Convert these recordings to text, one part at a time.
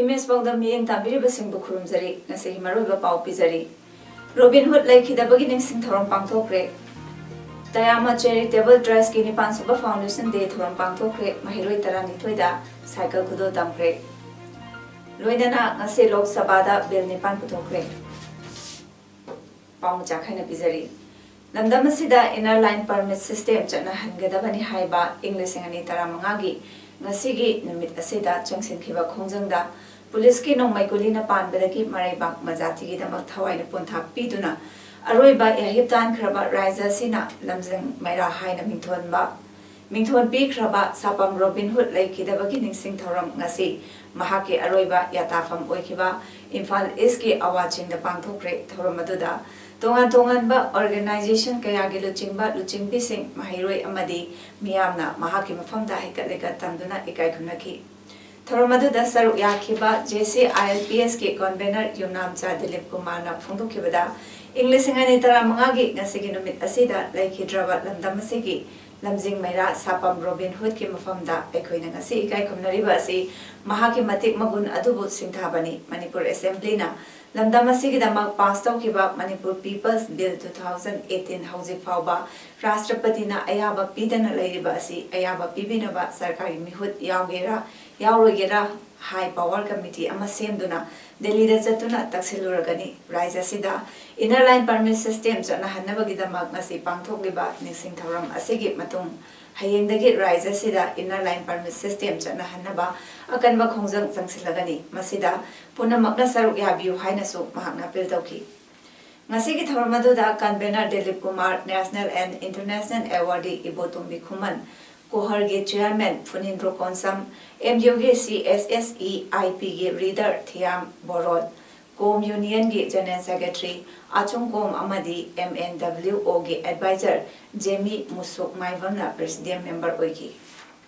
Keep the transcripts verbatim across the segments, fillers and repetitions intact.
Image ꯄꯥꯎꯗꯝ ꯃꯤꯠꯌꯦꯡ ꯇꯥꯕꯤꯔꯤꯕꯁꯤꯡꯕꯨ ꯈꯨꯔꯨꯝꯖꯔꯤ꯫ ꯉꯁꯤꯒꯤ ꯃꯔꯨꯑꯣꯏꯕ ꯄꯥꯎ ꯄꯤꯖꯔꯤ꯫ ꯔꯣꯕꯤꯟ ꯍꯨꯗ ꯂꯩꯈꯤꯗꯕꯒꯤ ꯅꯤꯡꯁꯤꯡ ꯊꯧꯔꯝ ꯄꯥꯡꯊꯣꯛꯈ꯭ꯔꯦ꯫ ꯇꯌꯥꯃ ꯆꯦꯔꯤꯇꯦꯕꯜ ꯇ꯭ꯔꯁꯀꯤ ꯅꯤꯄꯥꯟ ꯁꯨꯕ ꯐꯥꯎꯟꯗꯦꯁꯟ ꯗꯦ ꯊꯧꯔꯝ ꯄꯥꯡꯊꯣꯛꯈ꯭ꯔꯦ꯫ ꯃꯍꯩꯔꯣꯏ ꯇꯔꯥꯅꯤꯊꯣꯏꯗ ꯁꯥꯏꯀꯜ ꯈꯨꯗꯣꯜ ꯇꯝꯈ꯭ꯔꯦ꯫ ꯂꯣꯏꯅꯅ ꯉꯁꯤ ꯂꯣꯛ ꯁꯚꯥꯗ ꯕꯤꯜ ꯅꯤꯄꯥꯟ ꯄꯨꯊꯣꯛꯈ꯭ꯔꯦ꯫ ꯄꯥꯎ ꯃꯆꯥ ꯈꯥꯏꯅ ꯄꯤꯖꯔꯤ꯫ ꯂꯝꯗꯝ ꯑꯁꯤꯗ Inner Line Permit System ꯆꯠꯅꯍꯟꯒꯗꯕꯅꯤ ꯍꯥꯏꯕ ꯏꯪ ꯂꯤꯁꯤꯡ ꯑꯅꯤ ꯇꯔꯥꯃꯉꯥꯒꯤ ꯉꯁꯤꯒꯤ ꯅꯨꯃꯤꯠ ꯑꯁꯤꯗ ꯆꯪꯁꯤꯟꯈꯤꯕ ꯈꯣꯡꯖꯪꯗ ꯄꯨꯂꯤꯁꯀꯤ ꯅꯣꯡꯃꯩ ꯒꯨꯂꯤꯅ ꯄꯥꯟꯕꯗꯒꯤ ꯃꯔꯩꯕꯥꯛ ꯃꯖꯥꯇꯤꯒꯤꯗꯃꯛ ꯊꯋꯥꯏꯅ ꯄꯣꯟꯊꯥ ꯄꯤꯗꯨꯅ ꯑꯔꯣꯏꯕ ꯌꯥꯍꯤꯞ ꯇꯥꯟꯈ꯭ꯔꯕ ꯔꯥꯏꯖ ꯑꯁꯤꯅ ꯂꯝꯖꯤꯡ ꯃꯩꯔꯥ ꯍꯥꯏꯅ ꯃꯤꯡꯊꯣꯟꯕ ꯃꯤꯡꯊꯣꯟ ꯄꯤꯈ꯭ꯔꯕ ꯁꯥꯄꯝ ꯔꯣꯕꯤꯟ ꯍꯨꯗ ꯂꯩꯈꯤꯗꯕꯒꯤ ꯅꯤꯡꯁꯤꯡ ꯊꯧꯔꯝ ꯉꯁꯤ ꯃꯍꯥꯛꯀꯤ ꯑꯔꯣꯏꯕ ꯌꯥꯇꯥꯐꯝ ꯑꯣꯏꯈꯤꯕ ꯏꯝꯐꯥꯜ ꯏꯁꯀꯤ ꯑꯋꯥ ꯆꯤꯡꯗ ꯄꯥꯡꯊꯣꯛꯈ꯭ꯔꯦ꯫ ꯊꯧꯔꯝ ꯑꯗꯨꯗ ꯇꯣꯉꯥꯟ ꯇꯣꯉꯥꯟꯕ organization ꯀꯌꯥꯒꯤ ꯂꯨꯆꯤꯡꯕ ꯂꯨꯆꯤꯡꯕꯤꯁꯤꯡ, ꯃꯍꯩꯔꯣꯏ ꯑꯃꯗꯤ ꯃꯤꯌꯥꯝꯅ ꯃꯍꯥꯛꯀꯤ ꯃꯐꯝꯗ ꯍꯩꯀꯠ ꯂꯩꯀꯠ ꯇꯝꯗꯨꯅ ꯏꯀꯥꯏ ꯈꯨꯝꯅꯈꯤ꯫ ꯊꯧꯔꯝ ꯑꯗꯨꯗ ꯁꯔꯨꯛ ꯌꯥꯈꯤꯕ J C I L P S ꯀꯤ convener ꯌꯨꯝꯅꯥꯝꯆꯥ ꯗꯤꯂꯤꯞ ꯀꯨꯃꯥꯔꯅ ꯐꯣꯡꯗꯣꯛꯈꯤꯕꯗ, ꯏꯪ ꯂꯤꯁꯤꯡ ꯑꯅꯤ ꯇꯔꯥꯃꯉꯥꯒꯤ ꯉꯁꯤꯒꯤ ꯅꯨꯃꯤꯠ ꯑꯁꯤꯗ ꯂꯩꯈꯤꯗ꯭ꯔꯕ ꯂꯝꯗꯝ ꯑꯁꯤꯒꯤ ꯂꯝꯖꯤꯡ ꯃꯩꯔꯥ ꯁꯥꯄꯝ ꯔꯣꯕꯤꯟ ꯍꯨꯗꯀꯤ ꯃꯐꯝꯗ ꯑꯩꯈꯣꯏꯅ ꯉꯁꯤ ꯏꯀꯥꯏ ꯈꯨꯝꯅꯔꯤꯕ ꯑꯁꯤ ꯃꯍꯥꯛꯀꯤ ꯃꯇꯤꯛ ꯃꯒꯨꯟ ꯑꯗꯨꯕꯨ ꯁꯤꯡꯊꯥꯕꯅꯤ꯫ ꯃꯅꯤꯄꯨꯔ ꯑꯦꯁꯦꯝꯕ꯭ꯂꯤꯅ ꯂꯝꯗꯝ ꯑꯁꯤꯒꯤꯗꯃꯛ ꯄꯥꯁ ꯇꯧꯈꯤꯕ Manipur People's Bill two thousand eighteen ꯍꯧꯖꯤꯛ ꯐꯥꯎꯕ ꯔꯥꯁꯇ꯭ꯔꯄꯇꯤꯅ ꯑꯌꯥꯕ ꯄꯤꯗꯅ ꯂꯩꯔꯤꯕ ꯑꯁꯤ ꯑꯌꯥꯕ ꯄꯤꯕꯤꯅꯕ ꯁꯔꯀꯥꯔꯒꯤ ꯃꯤꯍꯨꯠ ꯌꯥꯎꯒꯦꯔꯥ ꯌꯥꯎꯔꯣꯏꯒꯦꯔꯥ high power committee ꯑꯃ ꯁꯦꯝꯗꯨꯅ ꯗꯦꯜꯂꯤꯗ ꯆꯠꯇꯨꯅ ꯇꯛꯁꯤꯜꯂꯨꯔꯒꯅꯤ꯫ ꯔꯥꯏꯖ ꯑꯁꯤꯗ Inner Line Permit System ꯆꯠꯅꯍꯟꯅꯕꯒꯤꯗꯃꯛ ꯉꯁꯤ ꯄꯥꯡꯊꯣꯛꯂꯤꯕ ꯅꯤꯡꯁꯤꯡ ꯊꯧꯔꯝ ꯑꯁꯤꯒꯤ ꯃꯇꯨꯡ ꯍꯌꯦꯡꯗꯒꯤ ꯔꯥꯏꯖ ꯑꯁꯤꯗ Inner Line Permit System ꯆꯠꯅꯍꯟꯅꯕ ꯑꯀꯟꯕ ꯈꯣꯡꯖꯪ ꯆꯪꯁꯤꯜꯂꯒꯅꯤ꯫ ꯃꯁꯤꯗ ꯄꯨꯝꯅꯃꯛꯅ ꯁꯔꯨꯛ ꯌꯥꯕꯤꯌꯨ ꯍꯥꯏꯅꯁꯨ ꯃꯍꯥꯛꯅ ꯑꯄꯤꯜ ꯇꯧꯈꯤ꯫ ꯉꯁꯤꯒꯤ ꯊꯧꯔꯝ ꯑꯗꯨꯗ convener Dilip Kumar, National and International Awardee Ibotombi Khuman, ꯀꯣꯍꯔꯒꯤ chairman Phunindro Konsam, M U ꯒꯤ C S S E I P ꯒꯤ reader ꯊꯤꯌꯥꯝ ꯕꯣꯔꯣꯠ, ꯀꯣꯝ ꯌꯨꯅꯤꯌꯟꯒꯤ ꯖꯦꯅꯔꯦꯜ ꯁꯦꯀ꯭ꯔꯦꯇꯔꯤ ꯑꯆꯨꯡ ꯀꯣꯝ ꯑꯃꯗꯤ ꯑꯦꯝ ꯑꯦꯟ ꯗꯕ꯭ꯂꯤꯎ ꯑꯣꯒꯤ ꯑꯦꯗꯚꯥꯏꯖꯔ ꯖꯦꯃꯤ ꯃꯨꯁꯨꯛ ꯃꯥꯏꯕꯝꯅ ꯄ꯭ꯔꯦꯁꯤꯗꯦꯟꯠ ꯃꯦꯝꯕꯔ ꯑꯣꯏꯈꯤ꯫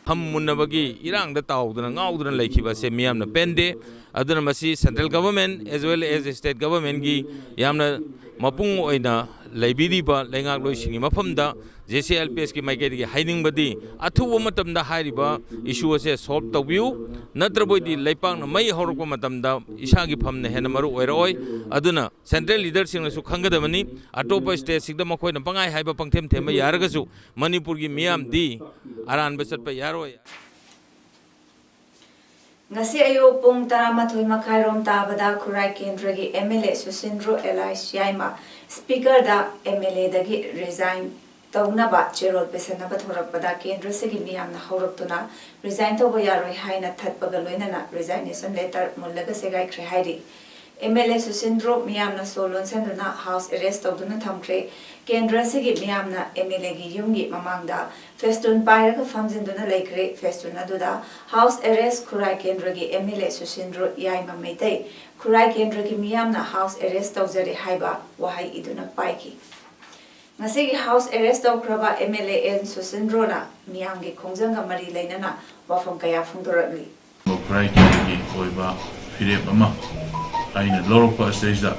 ꯐꯝ ꯃꯨꯟꯅꯕꯒꯤ ꯏꯔꯥꯡꯗ ꯇꯥꯎꯗꯅ ꯉꯥꯎꯗꯨꯅ ꯂꯩꯈꯤꯕ ꯑꯁꯦ ꯃꯤꯌꯥꯝꯅ ꯄꯦꯟꯗꯦ꯫ ꯑꯗꯨꯅ ꯃꯁꯤ central government as well as state governmentꯀꯤ ꯌꯥꯝꯅ ꯃꯄꯨꯡ ꯑꯣꯏꯅ ꯂꯩꯕꯤꯔꯤꯕ ꯂꯩꯉꯥꯛꯂꯣꯏꯁꯤꯡꯒꯤ ꯃꯐꯝꯗ J C I L P Sꯀꯤ ꯃꯥꯏꯀꯩꯗꯒꯤ ꯍꯥꯏꯅꯤꯡꯕꯗꯤ, ꯑꯊꯨꯕ ꯃꯇꯝꯗ ꯍꯥꯏꯔꯤꯕ issue ꯑꯁꯦ solve ꯇꯧꯕꯤꯌꯨ, ꯅꯠꯇ꯭ꯔꯕꯗꯤ ꯂꯩꯄꯥꯛꯅ ꯃꯩ ꯍꯧꯔꯛꯄ ꯃꯇꯝꯗ ꯏꯁꯥꯒꯤ ꯐꯝꯅ ꯍꯦꯟꯅ ꯃꯔꯨ ꯑꯣꯏꯔꯛꯑꯣꯏ꯫ ꯑꯗꯨꯅ central leaderꯁꯤꯡꯅꯁꯨ ꯈꯪꯒꯗꯕꯅꯤ꯫ ꯑꯇꯣꯞꯄ stateꯁꯤꯡꯗ ꯃꯈꯣꯏꯅ ꯄꯪꯍꯥꯏ ꯍꯥꯏꯕ, ꯄꯪꯊꯦꯝ ꯊꯦꯝꯕ ꯌꯥꯔꯒꯁꯨ ꯃꯅꯤꯄꯨꯔꯒꯤ ꯃꯤꯌꯥꯝꯗꯤ ꯑꯔꯥꯟꯕ ꯆꯠꯄ ꯌꯥꯔꯣꯏ꯫ ꯉꯁꯤ ꯑꯌꯨꯛ ꯄꯨꯡ ꯇꯔꯥꯃꯥꯊꯣꯏ ꯃꯈꯥꯏꯔꯣꯝ ꯇꯥꯕꯗ ꯈꯨꯔꯥꯏ ꯀꯦꯟꯗ꯭ꯔꯒꯤ M L A ꯁꯨꯁꯤꯟꯗ꯭ꯔꯣ ꯑꯦꯂꯥꯏꯁ ꯌꯥꯏꯃ Speakerꯗ M L Aꯗꯒꯤ resign ꯇꯧꯅꯕ ꯆꯦꯔꯣꯜ ꯄꯤꯁꯟꯅꯕ ꯊꯣꯔꯛꯄꯗ ꯀꯦꯟꯗ꯭ꯔꯁꯤꯒꯤ ꯃꯤꯌꯥꯝꯅ ꯍꯧꯔꯛꯇꯨꯅ resign ꯇꯧꯕ ꯌꯥꯔꯣꯏ ꯍꯥꯏꯅ ꯊꯠꯄꯒ ꯂꯣꯏꯅꯅ resignation letter ꯃꯨꯜꯂꯒ ꯁꯦꯒꯥꯏꯈ꯭ꯔꯦ ꯍꯥꯏꯔꯤ꯫ M L A ꯁꯨꯁꯤꯟꯗ꯭ꯔꯣ ꯃꯤꯌꯥꯝꯅ ꯁꯣ ꯂꯣꯟꯁꯤꯟꯗꯨꯅ house arrest ꯇꯧꯗꯨꯅ ꯊꯝꯈ꯭ꯔꯦ꯫ ꯀꯦꯟꯗ꯭ꯔ ꯑꯁꯤꯒꯤ ꯃꯤꯌꯥꯝꯅ M L Aꯒꯤ ꯌꯨꯝꯒꯤ ꯃꯃꯥꯡꯗ ꯐꯦꯁꯇꯨꯟ ꯄꯥꯏꯔꯒ ꯐꯝꯖꯤꯟꯗꯨꯅ ꯂꯩꯈ꯭ꯔꯦ꯫ ꯐꯦꯁꯇꯨꯟ ꯑꯗꯨꯗ house arrest ꯈꯨꯔꯥꯏ ꯀꯦꯟꯗ꯭ꯔꯒꯤ M L A ꯁꯨꯁꯤꯟꯗ꯭ꯔꯣ ꯌꯥꯏꯃ ꯃꯩꯇꯩ, ꯈꯨꯔꯥꯏ ꯀꯦꯟꯗ꯭ꯔꯒꯤ ꯃꯤꯌꯥꯝꯅ house arrest ꯇꯧꯖꯔꯦ ꯍꯥꯏꯕ ꯋꯥꯍꯩ ꯏꯗꯨꯅ ꯄꯥꯏꯈꯤ꯫ ꯉꯁꯤꯒꯤ house arrest ꯇꯧꯈ꯭ꯔꯕ M L A N ꯁꯨꯁꯤꯟꯗ꯭ꯔꯣꯅ ꯃꯤꯌꯥꯝꯒꯤ ꯈꯣꯡꯖꯪꯒ ꯃꯔꯤ ꯂꯩꯅꯅ ꯋꯥꯐꯝ ꯀꯌꯥ ꯐꯣꯡꯗꯣꯔꯛꯂꯤ꯫ ꯈꯨꯔꯥꯏ ꯀꯦꯟꯗ꯭ꯔꯒꯤ ꯑꯣꯏꯕ ꯐꯤꯔꯦꯞ ꯑꯃ ꯑꯩꯅ ꯂꯧꯔꯛꯄ ꯑꯁꯤꯗꯩꯁꯤꯗ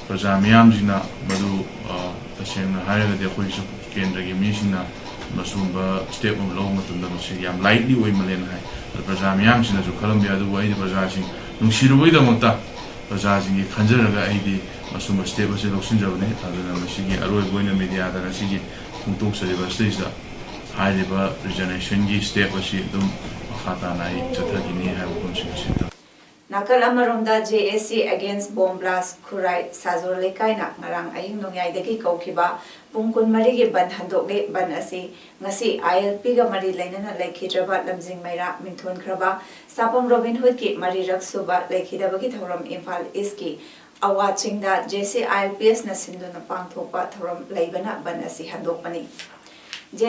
ꯄ꯭ꯔꯖꯥ ꯃꯤꯌꯥꯝꯁꯤꯡꯅ ꯃꯗꯨ, ꯑ, ꯇꯁꯦꯡꯅ ꯍꯥꯏꯔꯒꯗꯤ ꯑꯩꯈꯣꯏꯁꯨ ꯀꯦꯟꯗ꯭ꯔꯒꯤ ꯃꯤꯁꯤꯡꯅ ꯃꯁꯤꯒꯨꯝꯕ step ꯑꯃ ꯂꯧꯕ ꯃꯇꯝꯗ ꯃꯁꯤ ꯌꯥꯝ lightly ꯑꯣꯏꯃꯜꯂꯦꯅ ꯍꯥꯏ꯫ ꯑꯗ ꯄ꯭ꯔꯖꯥ ꯃꯤꯌꯥꯝꯁꯤꯡꯅꯁꯨ ꯈꯜꯂꯝꯕ ꯌꯥꯏ, ꯑꯗꯨꯕꯨ ꯑꯩꯗꯤ ꯄ꯭ꯔꯖꯥꯁꯤꯡ ꯅꯨꯡꯁꯤꯔꯨꯕꯒꯤꯗꯃꯛꯇ ꯄ꯭ꯔꯖꯥꯁꯤꯡꯒꯤ ꯈꯟꯖꯔꯒ ꯑꯩꯗꯤ ꯃꯁꯤꯒꯨꯝꯕ step ꯑꯁꯤ ꯂꯧꯁꯤꯟꯖꯕꯅꯤ꯫ ꯑꯗꯨꯅ ꯃꯁꯤꯒꯤ ꯑꯔꯣꯏꯕ ꯑꯣꯏꯅ mediaꯗ ꯉꯁꯤꯒꯤ ꯐꯣꯡꯗꯣꯛꯆꯔꯤꯕ ꯑꯁꯤꯗꯩꯁꯤꯗ ꯍꯥꯏꯔꯤꯕ resignationꯒꯤ step ꯑꯁꯤ ꯑꯗꯨꯝ ꯃꯈꯥ ꯇꯥꯅ ꯑꯩ ꯆꯠꯊꯈꯤꯅꯤ ꯍꯥꯏꯕ ꯋꯥꯐꯝꯁꯤꯡ ꯑꯁꯤ ꯇꯧ- ꯅꯥꯀꯜ ꯑꯃꯔꯣꯝꯗ, J A C against bomb blast, ꯈꯨꯔꯥꯏ ꯁꯥꯖꯣꯔ ꯂꯩꯀꯥꯏꯅ ꯉꯔꯥꯡ ꯑꯍꯤꯡ ꯅꯣꯡꯌꯥꯏꯗꯒꯤ ꯀꯧꯈꯤꯕ ꯄꯨꯡ ꯀꯨꯟꯃꯔꯤꯒꯤ ꯕꯟ ꯍꯟꯗꯣꯛꯂꯦ꯫ ꯕꯟ ꯑꯁꯤ ꯉꯁꯤ I L Pꯒ ꯃꯔꯤ ꯂꯩꯅꯅ ꯂꯩꯈꯤꯗ꯭ꯔꯕ ꯂꯝꯖꯤꯡ ꯃꯩꯔꯥ ꯃꯤꯡꯊꯣꯟꯈ꯭ꯔꯕ ꯁꯥꯄꯝ ꯔꯣꯕꯤꯟ ꯍꯨꯗꯀꯤ ꯃꯔꯤꯔꯛ ꯁꯨꯕ ꯂꯩꯈꯤꯗꯕꯒꯤ ꯊꯧꯔꯝ ꯏꯝꯐꯥꯜ ꯏꯁꯀꯤ ꯑꯋꯥ ꯆꯤꯡꯗ J C I L P Sꯅ ꯁꯤꯟꯗꯨꯅ ꯄꯥꯡꯊꯣꯛꯄ ꯊꯧꯔꯝ ꯂꯩꯕꯅ ꯕꯟ ꯑꯁꯤ ꯍꯟꯗꯣꯛꯄꯅꯤ꯫ ꯖꯦ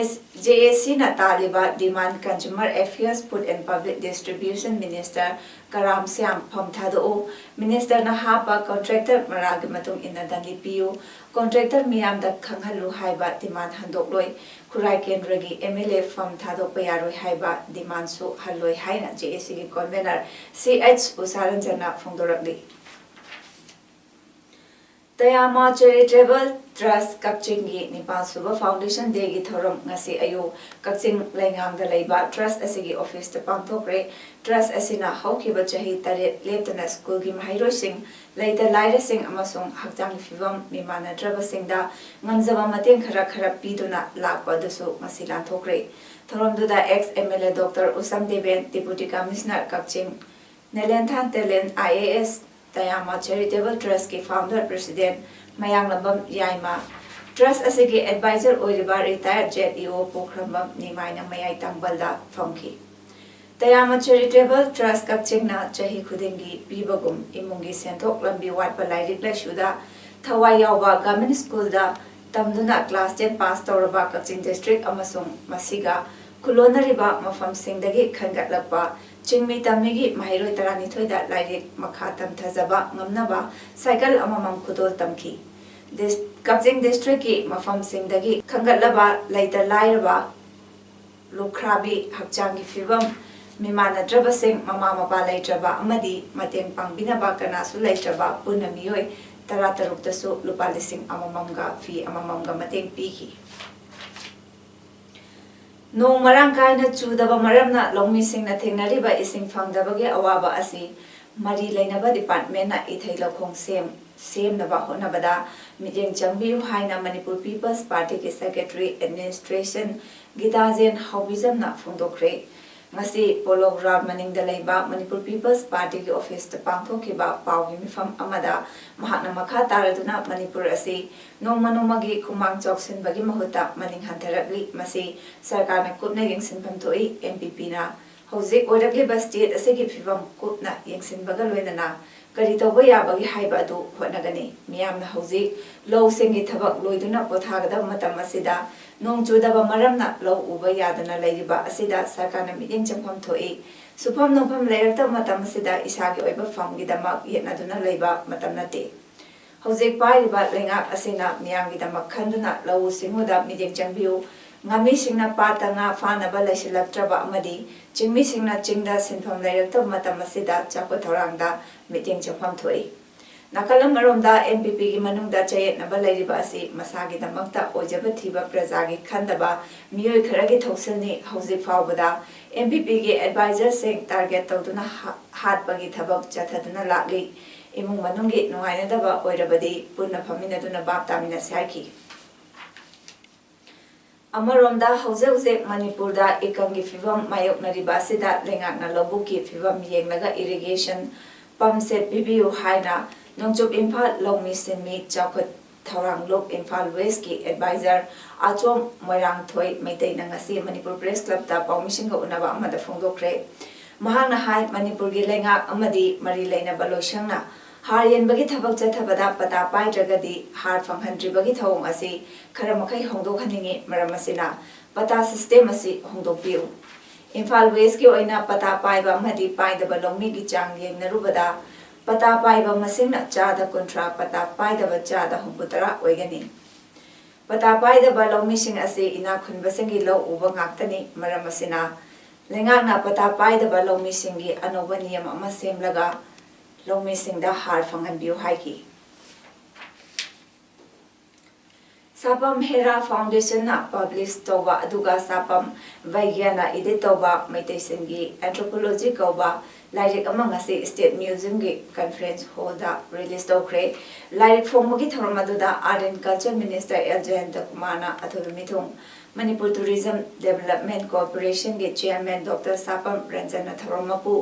ꯑꯦ ꯁꯤꯅ ꯇꯥꯜꯂꯤꯕ demand Consumer Affairs, Food and Public Distribution Minister ꯀꯔꯥꯝ ꯁ꯭ꯌꯥꯝ ꯐꯝ ꯊꯥꯗꯣꯛꯎ, Ministerꯅ ꯍꯥꯞꯄ contractor ꯃꯔꯥꯜꯒꯤ ꯃꯇꯨꯡ ꯏꯟꯅ ꯗꯟꯗꯤ ꯄꯤꯌꯨ, contractor ꯃꯤꯌꯥꯝꯗ ꯈꯪꯍꯜꯂꯨ ꯍꯥꯏꯕ demand ꯍꯟꯗꯣꯛꯂꯣꯏ, ꯈꯨꯔꯥꯏ ꯀꯦꯟꯗ꯭ꯔꯒꯤ ꯑꯦꯝ ꯑꯦꯜ ꯑꯦ ꯐꯝ ꯊꯥꯗꯣꯛꯄ ꯌꯥꯔꯣꯏ ꯍꯥꯏꯕ demandꯁꯨ ꯍꯜꯂꯣꯏ ꯍꯥꯏꯅ ꯖꯦ ꯑꯦ ꯁꯤꯒꯤ convener ꯁꯤ ꯑꯩꯆ ꯎꯁꯥꯔꯟꯖꯟꯅ ꯐꯣꯡꯗꯣꯔꯛꯂꯤ꯫ ꯇꯌꯥꯃ Charitable Trust ꯀꯛꯆꯤꯡꯒꯤ ꯅꯤꯄꯥꯜ ꯁꯨꯕ Foundation Dayꯒꯤ ꯊꯧꯔꯝ ꯉꯁꯤ ꯑꯌꯨꯛ ꯀꯛꯆꯤꯡ ꯂꯩꯉꯥꯡꯗ ꯂꯩꯕ trust ꯑꯁꯤꯒꯤ officeꯇ ꯄꯥꯡꯊꯣꯛꯈ꯭ꯔꯦ꯫ Trust ꯑꯁꯤꯅ ꯍꯧꯈꯤꯕ ꯆꯍꯤ ꯇꯔꯦꯠ ꯂꯦꯞꯇꯅ ꯁ꯭ꯀꯨꯜꯒꯤ ꯃꯍꯩꯔꯣꯏꯁꯤꯡ, ꯂꯩꯇ ꯂꯥꯏꯔꯁꯤꯡ ꯑꯃꯁꯨꯡ ꯍꯛꯆꯥꯡꯒꯤ ꯐꯤꯕꯝ ꯃꯤꯃꯥꯟꯅꯗ꯭ꯔꯕꯁꯤꯡꯗ ꯉꯝꯖꯕ ꯃꯇꯦꯡ ꯈꯔ ꯈꯔ ꯄꯤꯗꯨꯅ ꯂꯥꯛꯄ ꯑꯗꯨꯁꯨ ꯉꯁꯤ ꯂꯥꯟꯊꯣꯛꯈ꯭ꯔꯦ꯫ ꯊꯧꯔꯝꯗꯨꯗ ex M L A Doctor Usham Deben, Deputy Commissioner Kakching, Nelenthan Telen, I A S, ꯇꯌꯥꯃ Charitable Trustꯀꯤ founder president Mayanglambam Yaima, trust ꯑꯁꯤꯒꯤ advisor ꯑꯣꯏꯔꯤꯕ retired Z E O ꯄꯣꯈ꯭ꯔꯝꯕꯝ ꯅꯤꯃꯥꯏꯅ ꯃꯌꯥꯏ ꯇꯥꯡꯕꯜꯗ ꯐꯝꯈꯤ꯫ ꯇꯌꯥꯃ Charitable Trust ꯀꯛꯆꯤꯡꯅ ꯆꯍꯤ ꯈꯨꯗꯤꯡꯒꯤ ꯄꯤꯕꯒꯨꯝ ꯏꯃꯨꯡꯒꯤ ꯁꯦꯟꯊꯣꯛ ꯂꯝꯕꯤ ꯋꯥꯠꯄ ꯂꯥꯏꯔꯤꯛ ꯂꯥꯏꯁꯨꯗ ꯊꯋꯥꯏ ꯌꯥꯎꯕ government schoolꯗ ꯇꯝꯗꯨꯅ class ten pass ꯇꯧꯔꯕ ꯀꯛꯆꯤꯡ district ꯑꯃꯁꯨꯡ ꯃꯁꯤꯒ ꯈꯨꯂꯣꯟꯅꯔꯤꯕ ꯃꯐꯝꯁꯤꯡꯗꯒꯤ ꯈꯟꯒꯠꯂꯛꯄ ꯆꯤꯡꯃꯤ ꯇꯝꯃꯤꯒꯤ ꯃꯍꯩꯔꯣꯏ ꯇꯔꯥꯅꯤꯊꯣꯏꯗ ꯂꯥꯏꯔꯤꯛ ꯃꯈꯥ ꯇꯝꯊꯖꯕ ꯉꯝꯅꯕ cycle ꯑꯃꯃꯝ ꯈꯨꯗꯣꯜ ꯇꯝꯈꯤ꯫ ꯗꯤꯁ-, ꯀꯛꯆꯤꯡ districtꯀꯤ ꯃꯐꯝꯁꯤꯡꯗꯒꯤ ꯈꯟꯒꯠꯂꯕ ꯂꯩꯇ ꯂꯥꯏꯔꯕ, ꯂꯨꯈ꯭ꯔꯥꯕꯤ, ꯍꯛꯆꯥꯡꯒꯤ ꯐꯤꯕꯝ ꯃꯤꯃꯥꯟꯅꯗ꯭ꯔꯕꯁꯤꯡ, ꯃꯃꯥ ꯃꯄꯥ ꯂꯩꯇ꯭ꯔꯕ ꯑꯃꯗꯤ ꯃꯇꯦꯡ ꯄꯥꯡꯕꯤꯅꯕ ꯀꯅꯥꯁꯨ ꯂꯩꯇ꯭ꯔꯕ ꯄꯨꯟꯅ ꯃꯤꯑꯣꯏ ꯇꯔꯥꯇꯔꯨꯛꯇꯁꯨ ꯂꯨꯄꯥ ꯂꯤꯁꯤꯡ ꯑꯃꯃꯝꯒ ꯐꯤ ꯑꯃꯃꯝꯒ ꯃꯇꯦꯡ ꯄꯤꯈꯤ꯫ ꯅꯣꯡ ꯃꯔꯥꯡ ꯀꯥꯏꯅ ꯆꯨꯗꯕ ꯃꯔꯝꯅ ꯂꯧꯃꯤꯁꯤꯡꯅ ꯊꯦꯡꯅꯔꯤꯕ ꯏꯁꯤꯡ ꯐꯪꯗꯕꯒꯤ ꯑꯋꯥꯕ ꯑꯁꯤ ꯃꯔꯤ ꯂꯩꯅꯕ departmentꯅ ꯏꯊꯩ ꯂꯧꯈꯣꯡ ꯁꯦꯝ-, ꯁꯦꯝꯅꯕ ꯍꯣꯠꯅꯕꯗ ꯃꯤꯠꯌꯦꯡ ꯆꯪꯕꯤꯌꯨ ꯍꯥꯏꯅ Manipur People's Partyꯒꯤ secretary administration ꯒꯤꯇꯥꯖꯦꯟ ꯍꯥꯎꯕꯤꯖꯝꯅ ꯐꯣꯡꯗꯣꯛꯈ꯭ꯔꯦ꯫ ꯉꯁꯤ Polo Ground ꯃꯅꯤꯡꯗ ꯂꯩꯕ Manipur People's Partyꯒꯤ officeꯇ ꯄꯥꯡꯊꯣꯛꯈꯤꯕ ꯄꯥꯎꯒꯤ ꯃꯤꯐꯝ ꯑꯃꯗ ꯃꯍꯥꯛꯅ ꯃꯈꯥ ꯇꯥꯔꯗꯨꯅ ꯃꯅꯤꯄꯨꯔ ꯑꯁꯤ ꯅꯣꯡꯃ ꯅꯣꯡꯃꯒꯤ ꯈꯨꯃꯥꯡ ꯆꯥꯎꯁꯤꯟꯕꯒꯤ ꯃꯍꯨꯠꯇ ꯃꯅꯤꯡ ꯍꯟꯊꯔꯛꯂꯤ꯫ ꯃꯁꯤ ꯁꯔꯀꯥꯔꯅ ꯀꯨꯞꯅ ꯌꯦꯡꯁꯤꯟꯐꯝ ꯊꯣꯛꯏ꯫ M P Pꯅ ꯍꯧꯖꯤꯛ ꯑꯣꯏꯔꯛꯂꯤꯕ state ꯑꯁꯤꯒꯤ ꯐꯤꯕꯝ ꯀꯨꯞꯅ ꯌꯦꯡꯁꯤꯟꯕꯒ ꯂꯣꯏꯅꯅ ꯀꯔꯤ ꯇꯧꯕ ꯌꯥꯕꯒꯦ ꯍꯥꯏꯕ ꯑꯗꯨ ꯍꯣꯠꯅꯒꯅꯤ꯫ ꯃꯤꯌꯥꯝꯅ ꯍꯧꯖꯤꯛ ꯂꯧꯁꯤꯡꯒꯤ ꯊꯕꯛ ꯂꯣꯏꯗꯨꯅ ꯄꯣꯊꯥꯒꯗꯕ ꯃꯇꯝ ꯑꯁꯤꯗ ꯅꯣꯡ ꯆꯨꯗꯕ ꯃꯔꯝꯅ ꯂꯧ ꯎꯕ ꯌꯥꯗꯅ ꯂꯩꯔꯤꯕ ꯑꯁꯤꯗ ꯁꯔꯀꯥꯔꯅ ꯃꯤꯠꯌꯦꯡ ꯆꯪꯐꯝ ꯊꯣꯛꯏ꯫ ꯁꯨꯐꯝ ꯅꯣꯝꯐꯝ ꯂꯩꯔꯛꯇꯕ ꯃꯇꯝ ꯑꯁꯤꯗ ꯏꯁꯥꯒꯤ ꯑꯣꯏꯕ ꯐꯝꯒꯤꯗꯃꯛ ꯌꯦꯠꯅꯗꯨꯅ ꯂꯩꯕ ꯃꯇꯝ ꯅꯠꯇꯦ꯫ ꯍꯧꯖꯤꯛ ꯄꯥꯏꯔꯤꯕ ꯂꯩꯉꯥꯛ ꯑꯁꯤꯅ ꯃꯤꯌꯥꯝꯒꯤꯗꯃꯛ ꯈꯟꯗꯨꯅ ꯂꯧꯎ ꯁꯤꯡꯎꯗ ꯃꯤꯠꯌꯦꯡ ꯆꯪꯕꯤꯌꯨ꯫ ꯉꯥꯃꯤꯁꯤꯡꯅ ꯄꯥꯠꯇ ꯉꯥ ꯐꯥꯅꯕ ꯂꯩꯁꯤꯜꯂꯛꯇ꯭ꯔꯕ ꯑꯃꯗꯤ ꯆꯤꯡꯃꯤꯁꯤꯡꯅ ꯆꯤꯡꯗ ꯁꯤꯟꯐꯝ ꯂꯩꯔꯛꯇꯕ ꯃꯇꯝ ꯑꯁꯤꯗ ꯆꯥꯎꯈꯠ ꯊꯧꯔꯥꯡꯗ ꯃꯤꯠꯌꯦꯡ ꯆꯪꯐꯝ ꯊꯣꯛꯏ꯫ ꯅꯥꯀꯜ ꯑꯃꯔꯣꯝꯗ ꯑꯦꯟ ꯄꯤ ꯄꯤꯒꯤ ꯃꯅꯨꯡꯗ ꯆꯌꯦꯠꯅꯕ ꯂꯩꯔꯤꯕ ꯑꯁꯤ ꯃꯁꯥꯒꯤꯗꯃꯛꯇ ꯑꯣꯏꯖꯕ ꯊꯤꯕ ꯄ꯭ꯔꯖꯥꯒꯤ ꯈꯟꯗꯕ ꯃꯤꯑꯣꯏ ꯈꯔꯒꯤ ꯊꯧꯁꯤꯜꯅꯤ꯫ ꯍꯧꯖꯤꯛ ꯐꯥꯎꯕꯗ ꯑꯦꯟ ꯄꯤ ꯄꯤꯒꯤ ꯑꯦꯗꯚꯥꯏꯖꯔꯁꯤꯡ ꯇꯥꯔꯒꯦꯠ ꯇꯧꯗꯨꯅ ꯍꯥ-, ꯍꯥꯠꯄꯒꯤ ꯊꯕꯛ ꯆꯠꯊꯗꯨꯅ ꯂꯥꯛꯂꯤ꯫ ꯏꯃꯨꯡ ꯃꯅꯨꯡꯒꯤ ꯅꯨꯡꯉꯥꯏꯅꯗꯕ ꯑꯣꯏꯔꯕꯗꯤ ꯄꯨꯟꯅ ꯐꯝꯃꯤꯟꯅꯗꯨꯅ ꯚꯥꯞ ꯇꯥꯃꯤꯟꯅꯁꯤ ꯍꯥꯏꯈꯤ꯫ ꯑꯃꯔꯣꯝꯗ ꯍꯧꯖꯤꯛ ꯍꯧꯖꯤꯛ ꯃꯅꯤꯄꯨꯔꯗ ꯏꯀꯪꯒꯤ ꯐꯤꯕꯝ ꯃꯥꯌꯣꯛꯅꯔꯤꯕ ꯑꯁꯤꯗ ꯂꯩꯉꯥꯛꯅ ꯂꯧꯕꯨꯛꯀꯤ ꯐꯤꯕꯝ ꯌꯦꯡꯂꯒ ꯏꯔꯤꯒꯦꯁꯟ ꯄꯝ ꯁꯦꯠ ꯄꯤꯕꯤꯌꯨ ꯍꯥꯏꯅ ꯅꯣꯡꯆꯨꯞ ꯏꯝꯐꯥꯜ ꯂꯧꯃꯤ ꯁꯤꯟꯃꯤ ꯆꯥꯎꯈꯠ ꯊꯧꯔꯥꯡ ꯂꯨꯞ ꯏꯝꯐꯥꯜ ꯋꯦꯁꯀꯤ ꯑꯦꯗꯚꯥꯏꯖꯔ ꯑꯆꯣꯝ ꯃꯣꯏꯔꯥꯡꯊꯣꯏ ꯃꯩꯇꯩꯅ ꯉꯁꯤ ꯃꯅꯤꯄꯨꯔ ꯄ꯭ꯔꯦꯁ ꯀ꯭ꯂꯕꯇ ꯄꯥꯎꯃꯤꯁꯤꯡꯒ ꯎꯅꯕ ꯑꯃꯗ ꯐꯣꯡꯗꯣꯛꯈ꯭ꯔꯦ꯫ ꯃꯍꯥꯛꯅ ꯍꯥꯏ, ꯃꯅꯤꯄꯨꯔꯒꯤ ꯂꯩꯉꯥꯛ ꯑꯃꯗꯤ ꯃꯔꯤ ꯂꯩꯅꯕ ꯂꯣꯏꯁꯪꯅ ꯍꯥꯔ ꯌꯦꯟꯕꯒꯤ ꯊꯕꯛ ꯆꯠꯊꯕꯗ ꯄꯇꯥ ꯄꯥꯏꯗ꯭ꯔꯒꯗꯤ ꯍꯥꯔ ꯐꯪꯍꯟꯗ꯭ꯔꯤꯕꯒꯤ ꯊꯧꯑꯣꯡ ꯑꯁꯤ ꯈꯔ ꯃꯈꯩ ꯍꯣꯡꯗꯣꯛꯍꯟꯅꯤꯡꯏ꯫ ꯃꯔꯝ ꯑꯁꯤꯅ ꯄꯇꯥ ꯁꯤꯁꯇꯦꯝ ꯑꯁꯤ ꯍꯣꯡꯗꯣꯛꯄꯤꯌꯨ꯫ ꯏꯝꯐꯥꯜ ꯋꯦꯁꯀꯤ ꯑꯣꯏꯅ ꯄꯇꯥ ꯄꯥꯏꯕ ꯑꯃꯗꯤ ꯄꯥꯏꯗꯕ ꯂꯧꯃꯤꯒꯤ ꯆꯥꯡ ꯌꯦꯡꯅꯔꯨꯕꯗ, ꯄꯇꯥ ꯄꯥꯏꯕ ꯃꯁꯤꯡꯅ ꯆꯥꯗ ꯀꯨꯟꯊ꯭ꯔꯥ, ꯄꯇꯥ ꯄꯥꯏꯗꯕ ꯆꯥꯗ ꯍꯨꯝꯐꯨꯇꯔꯥ ꯑꯣꯏꯒꯅꯤ꯫ ꯄꯇꯥ ꯄꯥꯏꯗꯕ ꯂꯧꯃꯤꯁꯤꯡ ꯑꯁꯤ ꯏꯅꯥꯛ ꯈꯨꯟꯕꯁꯤꯡꯒꯤ ꯂꯧ ꯎꯕ ꯉꯥꯛꯇꯅꯤ꯫ ꯃꯔꯝ ꯑꯁꯤꯅ ꯂꯩꯉꯥꯛꯅ ꯄꯇꯥ ꯄꯥꯏꯗꯕ ꯂꯧꯃꯤꯁꯤꯡꯒꯤ ꯑꯅꯧꯕ ꯅꯤꯌꯝ ꯑꯃ ꯁꯦꯝꯂꯒ ꯂꯧꯃꯤꯁꯤꯡꯗ ꯍꯥꯔ ꯐꯪꯍꯟꯕꯤꯌꯨ ꯍꯥꯏꯈꯤ꯫ ꯁꯥꯄꯝ ꯍꯦꯔꯥ ꯐꯥꯎꯟꯗꯦꯁꯟꯅ ꯄꯕ꯭ꯂꯤꯁ ꯇꯧꯕ ꯑꯗꯨꯒ ꯁꯥꯄꯝ ꯕꯩꯒ꯭ꯌꯥꯅ ꯏꯗꯤꯠ ꯇꯧꯕ ꯃꯩꯇꯩꯁꯤꯡꯒꯤ ꯑꯦꯟꯊ꯭ꯔꯣꯄꯣꯂꯣꯖꯤ ꯀꯧꯕ ꯂꯥꯏꯔꯤꯛ ꯑꯃ ꯉꯁꯤ ꯁ꯭ꯇꯦꯠ ꯃ꯭ꯌꯨꯖꯤꯌꯝꯒꯤ ꯀꯟꯐ꯭ꯔꯦꯟꯁ ꯍꯣꯜꯗ ꯔꯤꯂꯤꯁ ꯇꯧꯈ꯭ꯔꯦ꯫ ꯂꯥꯏꯔꯤꯛ ꯐꯣꯡꯕꯒꯤ ꯊꯧꯔꯝ ꯑꯗꯨꯗ art and culture minister L Jayanta ꯀꯨꯃꯥꯔꯅ ꯑꯊꯣꯏꯕ ꯃꯤꯊꯨꯡ, ꯃꯅꯤꯄꯨꯔ ꯇꯨꯔꯤꯖꯝ ꯗꯦꯕꯂꯞꯃꯦꯟ ꯀꯣꯔꯄꯣꯔꯦꯁꯟꯒꯤ ꯆꯤꯌꯔꯃꯦꯟ ꯗꯣꯛꯇꯔ ꯁꯥꯄꯝ ꯔꯟꯖꯟꯅ ꯊꯧꯔꯝ ꯃꯄꯨ,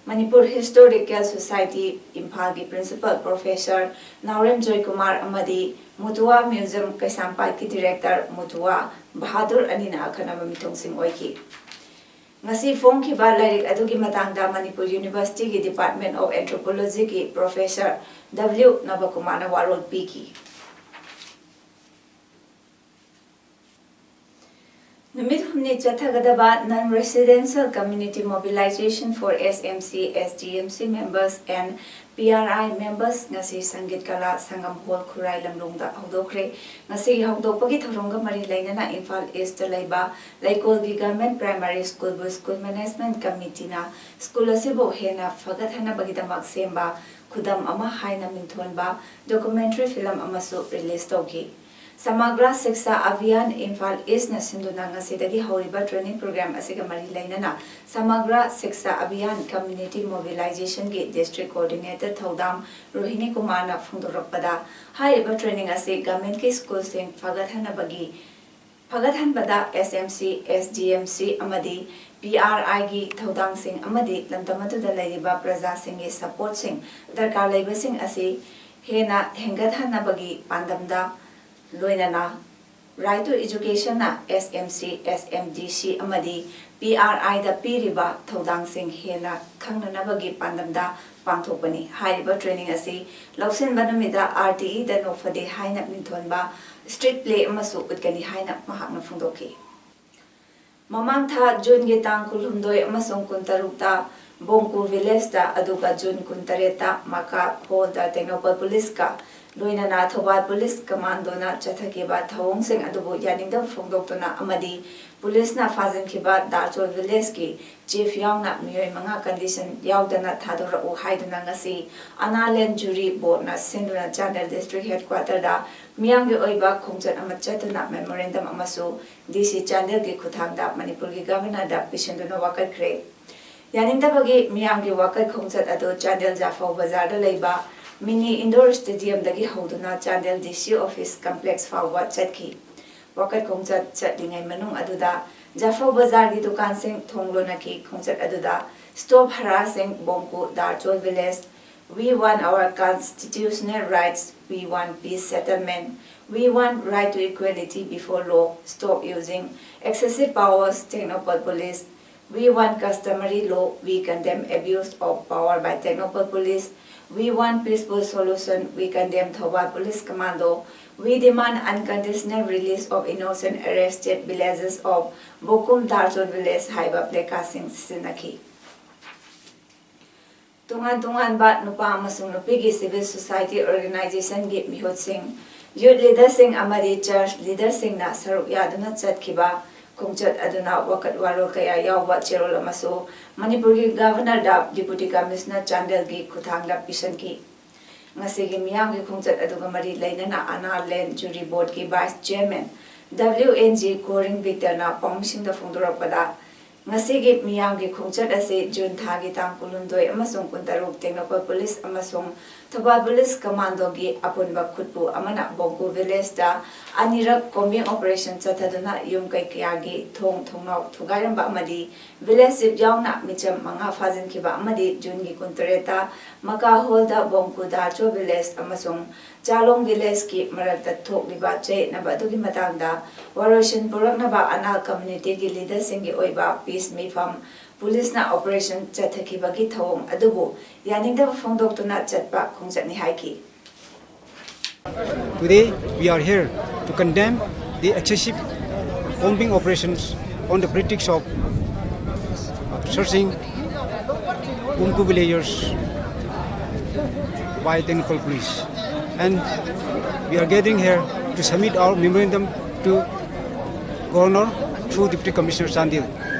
ꯃꯅꯤꯄꯨꯔ ꯍꯤꯁꯇꯣꯔꯤꯀꯦꯜ ꯁꯣꯁꯥꯏꯇꯤ ꯏꯝꯐꯥꯜꯒꯤ ꯄ꯭ꯔꯤꯟꯁꯤꯄꯥꯜ ꯄ꯭ꯔꯣꯐꯦꯁꯔ ꯅꯥꯎꯔꯦꯝ ꯖꯣꯏꯀꯨꯃꯥꯔ ꯑꯃꯗꯤ ꯃꯨꯇꯨꯋꯥ ꯃ꯭ꯌꯨꯖꯤꯌꯝ ꯀꯩꯁꯥꯝꯄꯥꯠꯀꯤ ꯗꯤꯔꯦꯛꯇꯔ ꯃꯨꯇꯨꯋꯥ ꯕꯍꯥꯗꯨꯔ ꯑꯅꯤꯅ ꯑꯈꯟꯅꯕ ꯃꯤꯊꯨꯡꯁꯤꯡ ꯑꯣꯏꯈꯤ꯫ ꯉꯁꯤ ꯐꯣꯡꯈꯤꯕ ꯂꯥꯏꯔꯤꯛ ꯑꯗꯨꯒꯤ ꯃꯇꯥꯡꯗ ꯃꯅꯤꯄꯨꯔ ꯌꯨꯅꯤꯚꯔꯁꯤꯇꯤꯒꯤ ꯗꯤꯄꯥꯔꯠꯃꯦꯟ ꯑꯣꯐ ꯑꯦꯟꯊ꯭ꯔꯣꯄꯣꯂꯣꯖꯤꯒꯤ ꯄ꯭ꯔꯣꯐꯦꯁꯔ ꯗꯕ꯭ꯂꯤꯎ ꯅꯕꯀꯨꯃꯥꯔꯅ ꯋꯥꯔꯣꯜ ꯄꯤꯈꯤ꯫ ꯅꯨꯃꯤꯠ ꯍꯨꯝꯅꯤ ꯆꯠꯊꯒꯗꯕ Non Residential Community Mobilization for S M C, S D M C members and P R I members ꯉꯁꯤ ꯁꯪꯒꯤꯠ ꯀꯂꯥ ꯁꯪꯒꯝ ꯍꯣꯜ ꯈꯨꯔꯥꯏ ꯂꯝꯂꯣꯡꯗ ꯍꯧꯗꯣꯛꯈ꯭ꯔꯦ꯫ ꯉꯁꯤꯒꯤ ꯍꯧꯗꯣꯛꯄꯒꯤ ꯊꯧꯔꯝꯒ ꯃꯔꯤ ꯂꯩꯅꯅ ꯏꯝꯐꯥꯜ ꯏꯁꯇ ꯂꯩꯕ ꯂꯩꯀꯣꯜꯒꯤ Government Primary Schoolꯕꯨ School Management Committeeꯅ school ꯑꯁꯤꯕꯨ ꯍꯦꯟꯅ ꯐꯒꯠꯍꯟꯅꯕꯒꯤꯗꯃꯛ ꯁꯦꯝꯕ ꯈꯨꯗꯝ ꯑꯃ ꯍꯥꯏꯅ ꯃꯤꯡꯊꯣꯟꯕ documentary film ꯑꯃꯁꯨ release ꯇꯧꯈꯤ꯫ ꯁꯃꯒ꯭ꯔꯥ ꯁꯤꯛꯁꯥ ꯑꯚꯤꯌꯥꯟ ꯏꯝꯐꯥꯜ ꯏꯁꯅ ꯁꯤꯟꯗꯨꯅ ꯉꯁꯤꯗꯒꯤ ꯍꯧꯔꯤꯕ training program ꯑꯁꯤꯒ ꯃꯔꯤ ꯂꯩꯅꯅ ꯁꯃꯒ꯭ꯔꯥ ꯁꯤꯛꯁꯥ ꯑꯚꯤꯌꯥꯟ Community Mobilizationꯒꯤ District Coordinator ꯊꯧꯗꯥꯝ ꯔꯣꯍꯤꯅꯤ ꯀꯨꯃꯥꯔꯅ ꯐꯣꯡꯗꯣꯔꯛꯄꯗ, ꯍꯥꯏꯔꯤꯕ training ꯑꯁꯤ governmentꯀꯤ schoolꯁꯤꯡ ꯐꯒꯠꯍꯟꯅꯕꯒꯤ, ꯐꯒꯠꯍꯟꯕꯗ S M C, S D M C ꯑꯃꯗꯤ P R Iꯒꯤ ꯊꯧꯗꯥꯡꯁꯤꯡ ꯑꯃꯗꯤ ꯂꯝꯗꯝ ꯑꯗꯨꯗ ꯂꯩꯔꯤꯕ ꯄ꯭ꯔꯖꯥꯁꯤꯡꯒꯤ supportꯁꯤꯡ ꯗꯔꯀꯥꯔ ꯂꯩꯕꯁꯤꯡ ꯑꯁꯤ ꯍꯦꯟꯅ ꯍꯦꯟꯒꯠꯍꯟꯅꯕꯒꯤ ꯄꯥꯟꯗꯝꯗ ꯂꯣꯏꯅꯅ Right to Educationꯅ S M C, S M D C ꯑꯃꯗꯤ P R Iꯗ ꯄꯤꯔꯤꯕ ꯊꯧꯗꯥꯡꯁꯤꯡ ꯍꯦꯟꯅ ꯈꯪꯅꯅꯕꯒꯤ ꯄꯥꯟꯗꯝꯗ ꯄꯥꯡꯊꯣꯛꯄꯅꯤ꯫ ꯍꯥꯏꯔꯤꯕ training ꯑꯁꯤ ꯂꯧꯁꯤꯟꯕ ꯅꯨꯃꯤꯠꯇ R T Eꯗ ꯅꯣꯛꯐꯗꯦ ꯍꯥꯏꯅ ꯃꯤꯡꯊꯣꯟꯕ street play ꯑꯃꯁꯨ ꯎꯠꯀꯅꯤ ꯍꯥꯏꯅ ꯃꯍꯥꯛꯅ ꯐꯣꯡꯗꯣꯛꯈꯤ꯫ ꯃꯃꯥꯡ ꯊꯥ Juneꯒꯤ ꯇꯥꯡ ꯀꯨꯟꯍꯨꯝꯗꯣꯏ ꯑꯃꯁꯨꯡ ꯀꯨꯟꯇꯔꯨꯛꯇ ꯕꯣꯡꯀꯨ villageꯇ, ꯑꯗꯨꯒ June ꯀꯨꯟꯇꯔꯦꯠꯇ ꯃꯀꯥ ꯈꯣꯜꯗ ꯇꯦꯡꯅꯧꯄꯜ policeꯀ ꯂꯣꯏꯅꯅ ꯊꯧꯕꯥꯜ police commandoꯅ ꯆꯠꯊꯈꯤꯕ ꯊꯧꯑꯣꯡꯁꯤꯡ ꯑꯗꯨꯕꯨ ꯌꯥꯅꯤꯡꯗꯕ ꯐꯣꯡꯗꯣꯛꯇꯨꯅ ꯑꯃꯗꯤ policeꯅ ꯐꯥꯖꯤꯟꯈꯤꯕ ꯗꯥꯔꯆꯣꯜ villageꯀꯤ chief ꯌꯥꯎꯅ ꯃꯤꯑꯣꯏ ꯃꯉꯥ condition ꯌꯥꯎꯗꯅ ꯊꯥꯗꯣꯔꯛꯎ ꯍꯥꯏꯗꯨꯅ ꯉꯁꯤ ꯑꯅꯥ ꯂꯦꯟ ꯖꯨꯔꯤ ꯕꯣꯔꯗꯅ ꯁꯤꯟꯗꯨꯅ ꯆꯥꯟꯗꯦꯜ district headquarterꯗ ꯃꯤꯌꯥꯝꯒꯤ ꯑꯣꯏꯕ ꯈꯣꯡꯆꯠ ꯑꯃ ꯆꯠꯇꯨꯅ memorandum ꯑꯃꯁꯨ D C ꯆꯥꯟꯗꯦꯜꯒꯤ ꯈꯨꯠꯊꯥꯡꯗ ꯃꯅꯤꯄꯨꯔꯒꯤ governorꯗ ꯄꯤꯁꯤꯟꯗꯨꯅ ꯋꯥꯀꯠꯈ꯭ꯔꯦ꯫ ꯌꯥꯅꯤꯡꯗꯕꯒꯤ ꯃꯤꯌꯥꯝꯒꯤ ꯋꯥꯀꯠ ꯈꯣꯡꯆꯠ ꯑꯗꯨ ꯆꯥꯟꯗꯦꯜ ꯖꯥꯐꯧ ꯕꯖꯥꯔꯗ ꯂꯩꯕ mini indoor stadiumꯗꯒꯤ ꯍꯧꯗꯨꯅ Chandel D C office complex ꯐꯥꯎꯕ ꯆꯠꯈꯤ꯫ ꯋꯥꯀꯠ ꯈꯣꯡꯆꯠ ꯆꯠꯂꯤꯉꯩ ꯃꯅꯨꯡ ꯑꯗꯨꯗ ꯖꯥꯐꯧ ꯕꯖꯥꯔꯒꯤ ꯗꯨꯀꯥꯟꯁꯤꯡ ꯊꯣꯡ ꯂꯣꯟꯅꯈꯤ꯫ ꯈꯣꯡꯆꯠ ꯑꯗꯨꯗ stop ꯍꯔꯥꯁꯤꯡ, ꯕꯣꯡꯀꯨ, ꯗꯥꯔꯆꯣꯜ village, We want our constitutional rights, we want peace settlement, we want right to equality before law, stop using excessive powers, Tengnoupal police, we want customary law, we condemn abuse of power by Tengnoupal police, We want peaceful solution. We condemn Thoubal Police Commando. We demand unconditional release of innocent arrested villages of Bokum Darchon village ꯍꯥꯏꯕ placard ꯁꯤꯡ ꯁꯤꯖꯤꯟꯅꯈꯤ꯫ ꯇꯣꯉꯥꯟ ꯇꯣꯉꯥꯟꯕ ꯅꯨꯄꯥ ꯑꯃꯁꯨꯡ ꯅꯨꯄꯤꯒꯤ civil society organization ꯒꯤ ꯃꯤꯍꯨꯠꯁꯤꯡ, youth leader ꯁꯤꯡ ꯑꯃꯗꯤ church leader ꯁꯤꯡꯅ ꯁꯔꯨꯛ ꯌꯥꯗꯨꯅ ꯆꯠꯈꯤꯕ ꯈꯣꯡꯆꯠ ꯑꯗꯨꯅ ꯋꯥꯀꯠ ꯋꯥꯔꯣꯜ ꯀꯌꯥ ꯌꯥꯎꯕ ꯆꯦꯔꯣꯜ ꯑꯃꯁꯨ ꯃꯅꯤꯄꯨꯔꯒꯤ Governor ꯗ Deputy Commissioner ꯆꯥꯟꯗꯦꯜꯒꯤ ꯈꯨꯠꯊꯥꯡꯗ ꯄꯤꯁꯤꯟꯈꯤ꯫ ꯉꯁꯤꯒꯤ ꯃꯤꯌꯥꯝꯒꯤ ꯈꯣꯡꯆꯠ ꯑꯗꯨꯒ ꯃꯔꯤ ꯂꯩꯅꯅ ꯑꯅꯥ ꯂꯦꯟ ꯖꯨꯔꯤ ꯕꯣꯔꯗꯀꯤ vice chairman W N G Koring ꯕꯤꯛꯇꯔꯅ ꯄꯥꯎꯃꯤꯁꯤꯡꯗ ꯐꯣꯡꯗꯣꯔꯛꯄꯗ, ꯉꯁꯤꯒꯤ ꯃꯤꯌꯥꯝꯒꯤ ꯈꯣꯡꯆꯠ ꯑꯁꯤ ꯖꯨꯟ ꯊꯥꯒꯤ ꯇꯥꯡ ꯀꯨꯟꯍꯨꯝꯗꯣꯏ ꯑꯃꯁꯨꯡ ꯀꯨꯟꯇꯔꯨꯛ ꯇꯦꯡꯅꯧꯄꯜ ꯄꯨꯂꯤꯁ ꯑꯃꯁꯨꯡ ꯊꯧꯕꯥꯜ ꯄꯨꯂꯤꯁ ꯀꯃꯥꯟꯗꯣꯒꯤ ꯑꯄꯨꯟꯕ ꯈꯨꯠꯄꯨ ꯑꯃꯅ ꯕꯣꯡꯀꯨ ꯚꯤꯂꯦꯖꯇ ꯑꯅꯤꯔꯛ combing operation ꯆꯠꯊꯗꯨꯅ ꯌꯨꯝ ꯀꯩ ꯀꯌꯥꯒꯤ ꯊꯣꯡ ꯊꯣꯡꯅꯥꯎ ꯊꯨꯒꯥꯏꯔꯝꯕ ꯑꯃꯗꯤ village chief ꯌꯥꯎꯅ ꯃꯤꯆꯝ ꯃꯉꯥ ꯐꯥꯖꯤꯟꯈꯤꯕ ꯑꯃꯗꯤ ꯖꯨꯟꯒꯤ ꯀꯨꯟꯇꯔꯦꯠꯇ ꯃꯀꯥ ꯍꯣꯜꯗ ꯕꯣꯡꯀꯨ ꯗꯥꯔꯆꯣ village ꯑꯃꯁꯨꯡ ꯆꯥꯂꯣꯡ village ꯀꯤ ꯃꯔꯛꯇ ꯊꯣꯛꯂꯤꯕ ꯆꯌꯦꯠꯅꯕ ꯑꯗꯨꯒꯤ ꯃꯇꯥꯡꯗ ꯋꯥꯔꯣꯏꯁꯤꯟ ꯄꯨꯔꯛꯅꯕ ꯑꯅꯥꯜ community ꯒꯤ leader ꯁꯤꯡꯒꯤ ꯑꯣꯏꯕ peace ꯃꯤꯐꯝ ꯄꯨꯂꯤꯁꯅ operation ꯆꯠꯊꯈꯤꯕꯒꯤ ꯊꯧꯑꯣꯡ ꯑꯗꯨꯕꯨ ꯌꯥꯅꯤꯡꯗꯕ ꯐꯣꯡꯗꯣꯛꯇꯨꯅ ꯆꯠꯄ ꯈꯣꯡꯆꯠꯅꯤ ꯍꯥꯏꯈꯤ꯫ Today, we are here to condemn the excessive combing operations on the pretext of searching Bumku villagers by Tengnoupal police. And we are gathering here to submit our memorandum to Governor through Deputy Commissioner Chandel,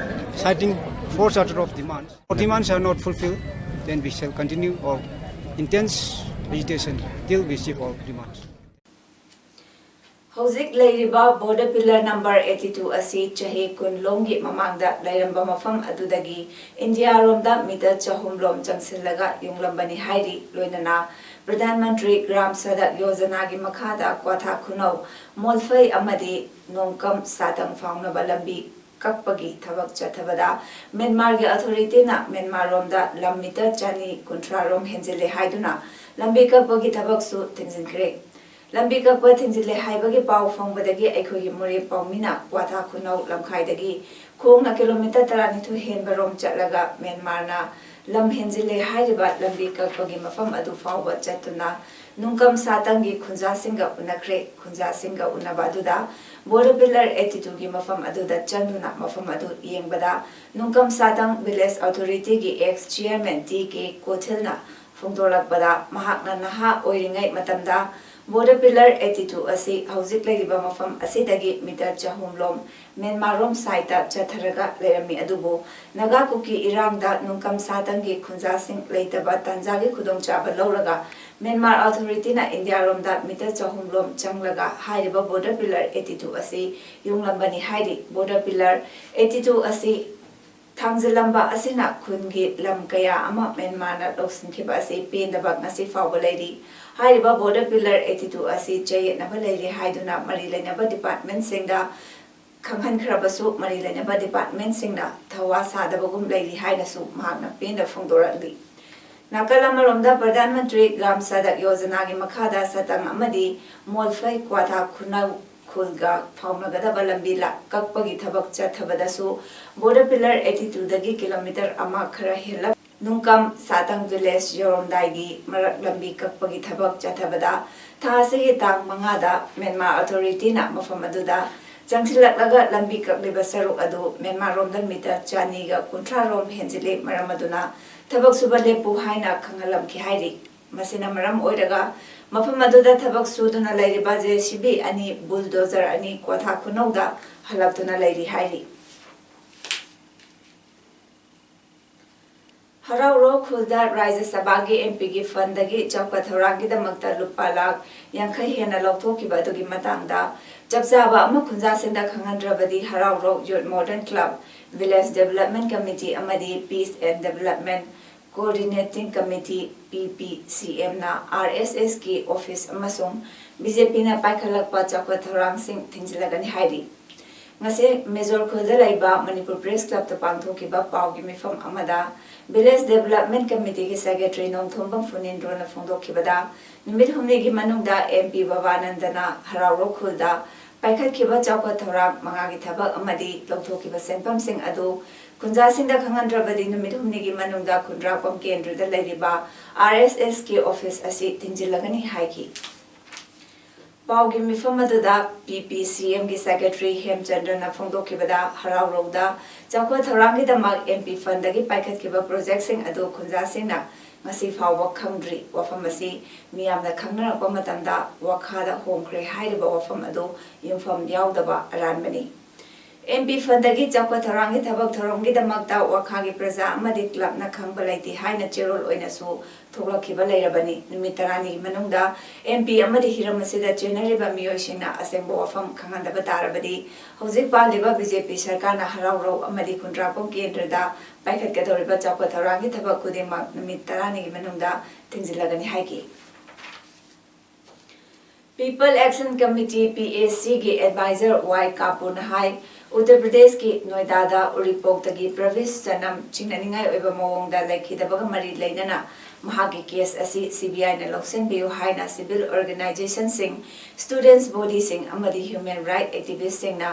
citing four charter of demands. Our demands are not fulfilled, then we shall continue our intense agitation till we achieve our demands. ꯍꯧꯖꯤꯛ ꯂꯩꯔꯤꯕ border pillar number eighty two ꯑꯁꯤ ꯆꯍꯤ ꯀꯨꯟ ꯂꯣꯝꯒꯤ ꯃꯃꯥꯡꯗ ꯂꯩꯔꯝꯕ ꯃꯐꯝ ꯑꯗꯨꯗꯒꯤ ꯏꯟꯗꯤꯌꯥꯔꯣꯝꯗ metre ꯆꯍꯨꯝ ꯂꯣꯝ ꯆꯪꯁꯤꯜꯂꯒ ꯌꯨꯡꯂꯝꯕꯅꯤ ꯍꯥꯏꯔꯤ꯫ ꯂꯣꯏꯅꯅ ꯄ꯭ꯔꯙꯥꯟ ꯃꯟꯇ꯭ꯔꯤ ꯒ꯭ꯔꯥꯝ ꯁꯗꯛ ꯌꯣꯖꯅꯥꯒꯤ ꯃꯈꯥꯗ ꯀ꯭ꯋꯥꯊꯥ ꯈꯨꯅꯧ, ꯃꯣꯜꯐꯩ ꯑꯃꯗꯤ ꯅꯣꯡꯀꯝ ꯁꯥꯇꯪ ꯐꯥꯎꯅꯕ ꯂꯝꯕꯤ ꯀꯛꯄꯒꯤ ꯊꯕꯛ ꯆꯠꯊꯕꯗ ꯃ꯭ꯌꯥꯟꯃꯥꯔꯒꯤ authority ꯅ ꯃ꯭ꯌꯥꯟꯃꯥꯔꯔꯣꯝꯗ ꯂꯝ ꯃꯤꯇꯔ ꯆꯅꯤ ꯀꯨꯟꯊ꯭ꯔꯥ ꯔꯣꯝ ꯍꯦꯟꯖꯤꯜꯂꯦ ꯍꯥꯏꯗꯨꯅ ꯂꯝꯕꯤ ꯀꯛꯄꯒꯤ ꯊꯕꯛꯁꯨ ꯊꯤꯡꯖꯤꯟꯈ꯭ꯔꯦ꯫ ꯂꯝꯕꯤ ꯀꯛꯄ ꯊꯤꯡꯖꯤꯜꯂꯦ ꯍꯥꯏꯕꯒꯤ ꯄꯥꯎ ꯐꯪꯕꯗꯒꯤ ꯑꯩꯈꯣꯏꯒꯤ ꯃꯣꯔꯦ ꯄꯥꯎꯃꯤꯅ ꯀ꯭ꯋꯥꯊꯥ ꯈꯨꯅꯧ ꯂꯝꯈꯥꯏꯗꯒꯤ ꯈꯣꯡꯅ ꯀꯤꯂꯣꯃꯤꯇꯔ ꯇꯔꯥꯅꯤꯊꯣꯏ ꯍꯦꯟꯕ ꯔꯣꯝ ꯆꯠꯂꯒ ꯃ꯭ꯌꯥꯟꯃꯥꯔꯅ ꯂꯝ ꯍꯦꯟꯖꯤꯜꯂꯦ ꯍꯥꯏꯔꯤꯕ ꯂꯝꯕꯤ ꯀꯛꯄꯒꯤ ꯃꯐꯝ ꯑꯗꯨ ꯐꯥꯎꯕ ꯆꯠꯇꯨꯅ ꯅꯨꯡꯀꯝ ꯁꯥꯇꯪꯒꯤ ꯈꯨꯟꯖꯥꯁꯤꯡꯒ ꯎꯅꯈ꯭ꯔꯦ꯫ ꯈꯨꯟꯖꯥꯁꯤꯡꯒ ꯎꯅꯕ ꯑꯗꯨꯗ Border Pillar eighty-twoꯒꯤ ꯃꯐꯝ ꯑꯗꯨꯗ ꯆꯪꯗꯨꯅ ꯃꯐꯝ ꯑꯗꯨ ꯌꯦꯡꯕꯗ ꯅꯨꯡꯀꯝ ꯁꯥꯇꯪ Village Authorityꯒꯤ ex chairman ꯇꯤ ꯀꯦ ꯀꯣꯊꯤꯜꯅ ꯐꯣꯡꯗꯣꯔꯛꯄꯗ, ꯃꯍꯥꯛꯅ ꯅꯍꯥ ꯑꯣꯏꯔꯤꯉꯩ ꯃꯇꯝꯗ Border Pillar eighty-two ꯑꯁꯤ ꯍꯧꯖꯤꯛ ꯂꯩꯔꯤꯕ ꯃꯐꯝ ꯑꯁꯤꯗꯒꯤ ꯃꯤꯇꯔ ꯆꯍꯨꯝ ꯂꯣꯝ ꯃ꯭ꯌꯥꯟꯃꯥꯔꯔꯣꯝ ꯁꯥꯏꯠꯇ ꯆꯠꯊꯔꯒ ꯂꯩꯔꯝꯃꯤ꯫ ꯑꯗꯨꯕꯨ ꯅꯥꯒꯥ ꯀꯨꯀꯤ ꯏꯔꯥꯡꯗ ꯅꯨꯡꯀꯝ ꯁꯥꯇꯪꯒꯤ ꯈꯨꯟꯖꯥꯁꯤꯡ ꯂꯩꯇꯕ ꯇꯥꯟꯖꯥꯒꯤ ꯈꯨꯗꯣꯡꯆꯥꯕ ꯂꯧꯔꯒ ꯃ꯭ꯌꯥꯟꯃꯥꯔ ꯑꯣꯊꯣꯔꯤꯇꯤꯅ ꯏꯟꯗꯤꯌꯥꯔꯣꯝꯗ ꯃꯤꯇꯔ ꯆꯍꯨꯝ ꯂꯣꯝ ꯆꯪꯂꯒ ꯍꯥꯏꯔꯤꯕ Border Pillar eighty-two ꯑꯁꯤ ꯌꯨꯡꯂꯝꯕꯅꯤ ꯍꯥꯏꯔꯤ꯫ Border Pillar eighty-two ꯑꯁꯤ ꯊꯥꯡꯖꯤꯜꯂꯝꯕ ꯑꯁꯤꯅ ꯈꯨꯟꯒꯤ ꯂꯝ ꯀꯌꯥ ꯑꯃ ꯃ꯭ꯌꯥꯟꯃꯥꯔꯅ ꯂꯧꯁꯤꯟꯈꯤꯕ ꯑꯁꯤ ꯄꯦꯟꯗꯕ ꯉꯁꯤ ꯐꯥꯎꯕ ꯂꯩꯔꯤ꯫ ꯍꯥꯏꯔꯤꯕ Border Pillar eighty-two ꯑꯁꯤ ꯆꯌꯦꯠꯅꯕ ꯂꯩꯔꯦ ꯍꯥꯏꯗꯨꯅ ꯃꯔꯤ ꯂꯩꯅꯕ ꯗꯤꯄꯥꯔꯠꯃꯦꯟꯁꯤꯡꯗ ꯈꯪꯍꯟꯈ꯭ꯔꯕꯁꯨ, ꯃꯔꯤ ꯂꯩꯅꯕ ꯗꯤꯄꯥꯔꯠꯃꯦꯟꯁꯤꯡꯅ ꯊꯋꯥ ꯁꯥꯗꯕꯒꯨꯝ ꯂꯩꯔꯤ ꯍꯥꯏꯅꯁꯨ ꯃꯍꯥꯛꯅ ꯄꯦꯟꯗꯕ ꯐꯣꯡꯗꯣꯔꯛꯂꯤ꯫ ꯅꯥꯀꯜ ꯑꯃꯔꯣꯝꯗ ꯄ꯭ꯔꯙꯥꯟ ꯃꯟꯇ꯭ꯔꯤ ꯒ꯭ꯔꯥꯝ ꯁꯗꯛ ꯌꯣꯖꯅꯥꯒꯤ ꯃꯈꯥꯗ ꯁꯇꯪ ꯑꯃꯗꯤ ꯃꯣꯜꯐꯩ ꯀ꯭ꯋꯥꯊꯥ ꯈꯨꯅꯧ ꯈꯨꯜꯒ ꯐꯥꯎꯅꯒꯗꯕ ꯂꯝꯕꯤ ꯂꯥꯛ ꯀꯛꯄꯒꯤ ꯊꯕꯛ ꯆꯠꯊꯕꯗꯁꯨ Border Pillar eighty-twoꯗꯒꯤ ꯀꯤꯂꯣꯃꯤꯇꯔ ꯑꯃ ꯈꯔ ꯍꯦꯜꯂꯞ ꯅꯨꯡꯀꯝ ꯁꯥꯇꯪ village ꯌꯧꯔꯝꯗꯥꯏꯒꯤ ꯃꯔꯛ ꯂꯝꯕꯤ ꯀꯛꯄꯒꯤ ꯊꯕꯛ ꯆꯠꯊꯕꯗ ꯊꯥ ꯑꯁꯤꯒꯤ ꯇꯥꯡ ꯃꯉꯥꯗ ꯃ꯭ꯌꯥꯟꯃꯥꯔ ꯑꯣꯊꯣꯔꯤꯇꯤꯅ ꯃꯐꯝ ꯑꯗꯨꯗ ꯆꯪꯁꯤꯜꯂꯛꯂꯒ ꯂꯝꯕꯤ ꯀꯛꯂꯤꯕ ꯁꯔꯨꯛ ꯑꯗꯨ ꯃ꯭ꯌꯥꯟꯃꯥꯔꯔꯣꯝꯗ ꯃꯤꯇꯔ ꯆꯅꯤꯒ ꯀꯨꯟꯊ꯭ꯔꯥ ꯔꯣꯝ ꯍꯦꯟꯖꯤꯜꯂꯤ꯫ ꯃꯔꯝ ꯑꯗꯨꯅ ꯊꯕꯛ ꯁꯨꯕ ꯂꯦꯞꯄꯨ ꯍꯥꯏꯅ ꯈꯪꯍꯜꯂꯝꯈꯤ ꯍꯥꯏꯔꯤ꯫ ꯃꯁꯤꯅ ꯃꯔꯝ ꯑꯣꯏꯔꯒ ꯃꯐꯝ ꯑꯗꯨꯗ ꯊꯕꯛ ꯁꯨꯗꯨꯅ ꯂꯩꯔꯤꯕ ꯖꯦ ꯁꯤ ꯕꯤ ꯑꯅꯤ, ꯕꯨꯜꯗꯣꯖꯔ ꯑꯅꯤ ꯀ꯭ꯋꯥꯊꯥ ꯈꯨꯅꯧꯗ ꯍꯜꯂꯛꯇꯨꯅ ꯂꯩꯔꯤ ꯍꯥꯏꯔꯤ꯫ ꯍꯔꯥꯎꯔꯣ ꯈꯨꯜꯗ ꯔꯥꯖ꯭ꯌ ꯁꯚꯥꯒꯤ ꯑꯦꯝ ꯄꯤꯒꯤ ꯐꯟꯗꯒꯤ ꯆꯥꯎꯈꯠ ꯊꯧꯔꯥꯡꯒꯤꯗꯃꯛꯇ ꯂꯨꯄꯥ ꯂꯥꯈ ꯌꯥꯡꯈꯩ ꯍꯦꯟꯅ ꯂꯧꯊꯣꯛꯈꯤꯕ ꯑꯗꯨꯒꯤ ꯃꯇꯥꯡꯗ ꯆꯞ ꯆꯥꯕ ꯑꯃ ꯈꯨꯟꯖꯥꯁꯤꯡꯗ ꯈꯪꯍꯟꯗ꯭ꯔꯕꯗꯤ ꯍꯔꯥꯎꯔꯣ Youth Modern Club, Village Development Committee ꯑꯃꯗꯤ Peace and Development Coordinating Committee, P P C M ꯅ R S S ꯀꯤ office ꯑꯃꯁꯨꯡ B J P ꯅ ꯄꯥꯏꯈꯠꯂꯛꯄ ꯆꯥꯎꯈꯠ ꯊꯧꯔꯥꯡꯁꯤꯡ ꯊꯤꯡꯖꯤꯜꯂꯒꯅꯤ ꯍꯥꯏꯔꯤ꯫ ꯉꯁꯤ ꯃꯦꯖꯣꯔ ꯈꯨꯜꯗ ꯂꯩꯕ ꯃꯅꯤꯄꯨꯔ Press Club ꯇ ꯄꯥꯡꯊꯣꯛꯈꯤꯕ ꯄꯥꯎꯒꯤ ꯃꯤꯐꯝ ꯑꯃꯗ Village Development Committee ꯒꯤ Secretary ꯅꯣꯡꯊꯣꯝꯕꯝ ꯐꯨꯅꯤꯟꯗ꯭ꯔꯣꯅ ꯐꯣꯡꯗꯣꯛꯈꯤꯕꯗ, ꯅꯨꯃꯤꯠ ꯍꯨꯝꯅꯤꯒꯤ ꯃꯅꯨꯡꯗ M P ꯕꯕꯥꯅꯟꯗꯅ ꯍꯔꯥꯎꯔꯣ ꯈꯨꯜꯗ ꯄꯥꯏꯈꯠꯈꯤꯕ ꯆꯥꯎꯈꯠ ꯊꯧꯔꯥꯡ ꯃꯉꯥꯒꯤ ꯊꯕꯛ ꯑꯃꯗꯤ ꯂꯧꯊꯣꯛꯈꯤꯕ ꯁꯦꯟꯐꯝꯁꯤꯡ ꯑꯗꯨ ꯈꯨꯟꯖꯥꯁꯤꯡꯗ ꯈꯪꯍꯟꯗ꯭ꯔꯕꯗꯤ ꯅꯨꯃꯤꯠ ꯍꯨꯝꯅꯤꯒꯤ ꯃꯅꯨꯡꯗ ꯈꯨꯟꯗ꯭ꯔꯥꯛꯄꯝ ꯀꯦꯟꯗ꯭ꯔꯗ ꯂꯩꯔꯤꯕ ꯑꯥꯔ ꯑꯦꯁ ꯑꯦꯁ ꯀꯦ ꯑꯣꯐꯤꯁ ꯑꯁꯤ ꯊꯤꯡꯖꯤꯜꯂꯒꯅꯤ ꯍꯥꯏꯈꯤ꯫ ꯄꯥꯎꯒꯤ ꯃꯤꯐꯝ ꯑꯗꯨꯗ ꯄꯤ ꯄꯤ ꯁꯤ ꯑꯦꯝꯒꯤ ꯁꯦꯀ꯭ꯔꯦꯇꯔꯤ ꯍꯦꯝꯆꯟꯗ꯭ꯔꯅ ꯐꯣꯡꯗꯣꯛꯈꯤꯕꯗ, ꯍꯔꯥꯎꯔꯧꯗ ꯆꯥꯎꯈꯠ ꯊꯧꯔꯥꯡꯒꯤꯗꯃꯛ ꯑꯦꯝ ꯄꯤ ꯐꯟꯗꯒꯤ ꯄꯥꯏꯈꯠꯈꯤꯕ ꯄ꯭ꯔꯣꯖꯦꯛꯁꯤꯡ ꯑꯗꯨ ꯈꯨꯟꯖꯥꯁꯤꯡꯅ ꯉꯁꯤ ꯐꯥꯎꯕ ꯈꯪꯗ꯭ꯔꯤ꯫ ꯋꯥꯐꯝ ꯑꯁꯤ ꯃꯤꯌꯥꯝꯅ ꯈꯪꯅꯔꯛꯄ ꯃꯇꯝꯗ ꯋꯥꯈꯥꯗ ꯍꯣꯡꯈ꯭ꯔꯦ ꯍꯥꯏꯔꯤꯕ ꯋꯥꯐꯝ ꯑꯗꯨ ꯌꯨꯝꯐꯝ ꯌꯥꯎꯗꯕ ꯑꯔꯥꯟꯕꯅꯤ꯫ ꯑꯦꯝ ꯄꯤ ꯐꯟꯗꯒꯤ ꯆꯥꯎꯈꯠ ꯊꯧꯔꯥꯡꯒꯤ ꯊꯕꯛ ꯊꯧꯔꯝꯒꯤꯗꯃꯛꯇ ꯋꯥꯈꯥꯒꯤ ꯄ꯭ꯔꯖꯥ ꯑꯃꯗꯤ ꯀ꯭ꯂꯕꯅ ꯈꯪꯕ ꯂꯩꯇꯦ ꯍꯥꯏꯅ ꯆꯦꯔꯣꯜ ꯑꯣꯏꯅꯁꯨ ꯊꯣꯛꯂꯛꯈꯤꯕ ꯂꯩꯔꯕꯅꯤ꯫ ꯅꯨꯃꯤꯠ ꯇꯔꯥꯅꯤꯒꯤ ꯃꯅꯨꯡꯗ ꯑꯦꯝ ꯄꯤ ꯑꯃꯗꯤ ꯍꯤꯔꯝ ꯑꯁꯤꯗ ꯆꯦꯟꯅꯔꯤꯕ ꯃꯤꯑꯣꯏꯁꯤꯡꯅ ꯑꯁꯦꯡꯕ ꯋꯥꯐꯝ ꯈꯪꯍꯟꯗꯕ ꯇꯥꯔꯕꯗꯤ, ꯍꯧꯖꯤꯛ ꯄꯥꯜꯂꯤꯕ ꯕꯤ ꯖꯦ ꯄꯤ ꯁꯔꯀꯥꯔꯅ ꯍꯔꯥꯎꯔꯧ ꯑꯃꯗꯤ ꯈꯨꯟꯗ꯭ꯔꯥꯛꯄꯝ ꯀꯦꯟꯗ꯭ꯔꯗ ꯄꯥꯏꯈꯠꯀꯗꯧꯔꯤꯕ ꯆꯥꯎꯈꯠ ꯊꯧꯔꯥꯡꯒꯤ ꯊꯕꯛ ꯈꯨꯗꯤꯡꯃꯛ ꯅꯨꯃꯤꯠ ꯇꯔꯥꯅꯤꯒꯤ ꯃꯅꯨꯡꯗ ꯊꯤꯡꯖꯤꯜꯂꯒꯅꯤ ꯍꯥꯏꯈꯤ꯫ People Action Committee, ꯄꯤ ꯑꯦ ꯁꯤꯒꯤ ꯑꯦꯗꯚꯥꯏꯖꯔ ꯋꯥꯏ ꯀꯥꯄꯨꯔꯅ ꯍꯥꯏ, ꯎꯠꯇꯔ ꯄ꯭ꯔꯗꯦꯁꯀꯤ ꯅꯣꯏꯗꯥꯗ ꯎꯔꯤꯄꯣꯛꯇꯒꯤ ꯄ꯭ꯔꯕꯤꯁ ꯆꯅꯝ ꯆꯤꯡꯅꯅꯤꯡꯉꯥꯏ ꯑꯣꯏꯕ ꯃꯑꯣꯡꯗ ꯂꯩꯈꯤꯗꯕꯒ ꯃꯔꯤ ꯂꯩꯅꯅ ꯃꯍꯥꯛꯀꯤ ꯀꯦꯁ ꯑꯁꯤ ꯁꯤ ꯕꯤ ꯑꯥꯏꯅ ꯂꯧꯁꯤꯟꯕꯤꯌꯨ ꯍꯥꯏꯅ ꯁꯤꯚꯤꯜ ꯑꯣꯔꯒꯅꯥꯏꯖꯦꯁꯟꯁꯤꯡ, ꯁ꯭ꯇꯨꯗꯦꯟꯠꯁ ꯕꯣꯗꯤꯁꯤꯡ ꯑꯃꯗꯤ ꯍ꯭ꯌꯨꯃꯦꯟ ꯔꯥꯏꯠ ꯑꯦꯛꯇꯤꯚꯤꯁ꯭ꯠꯁꯤꯡꯅ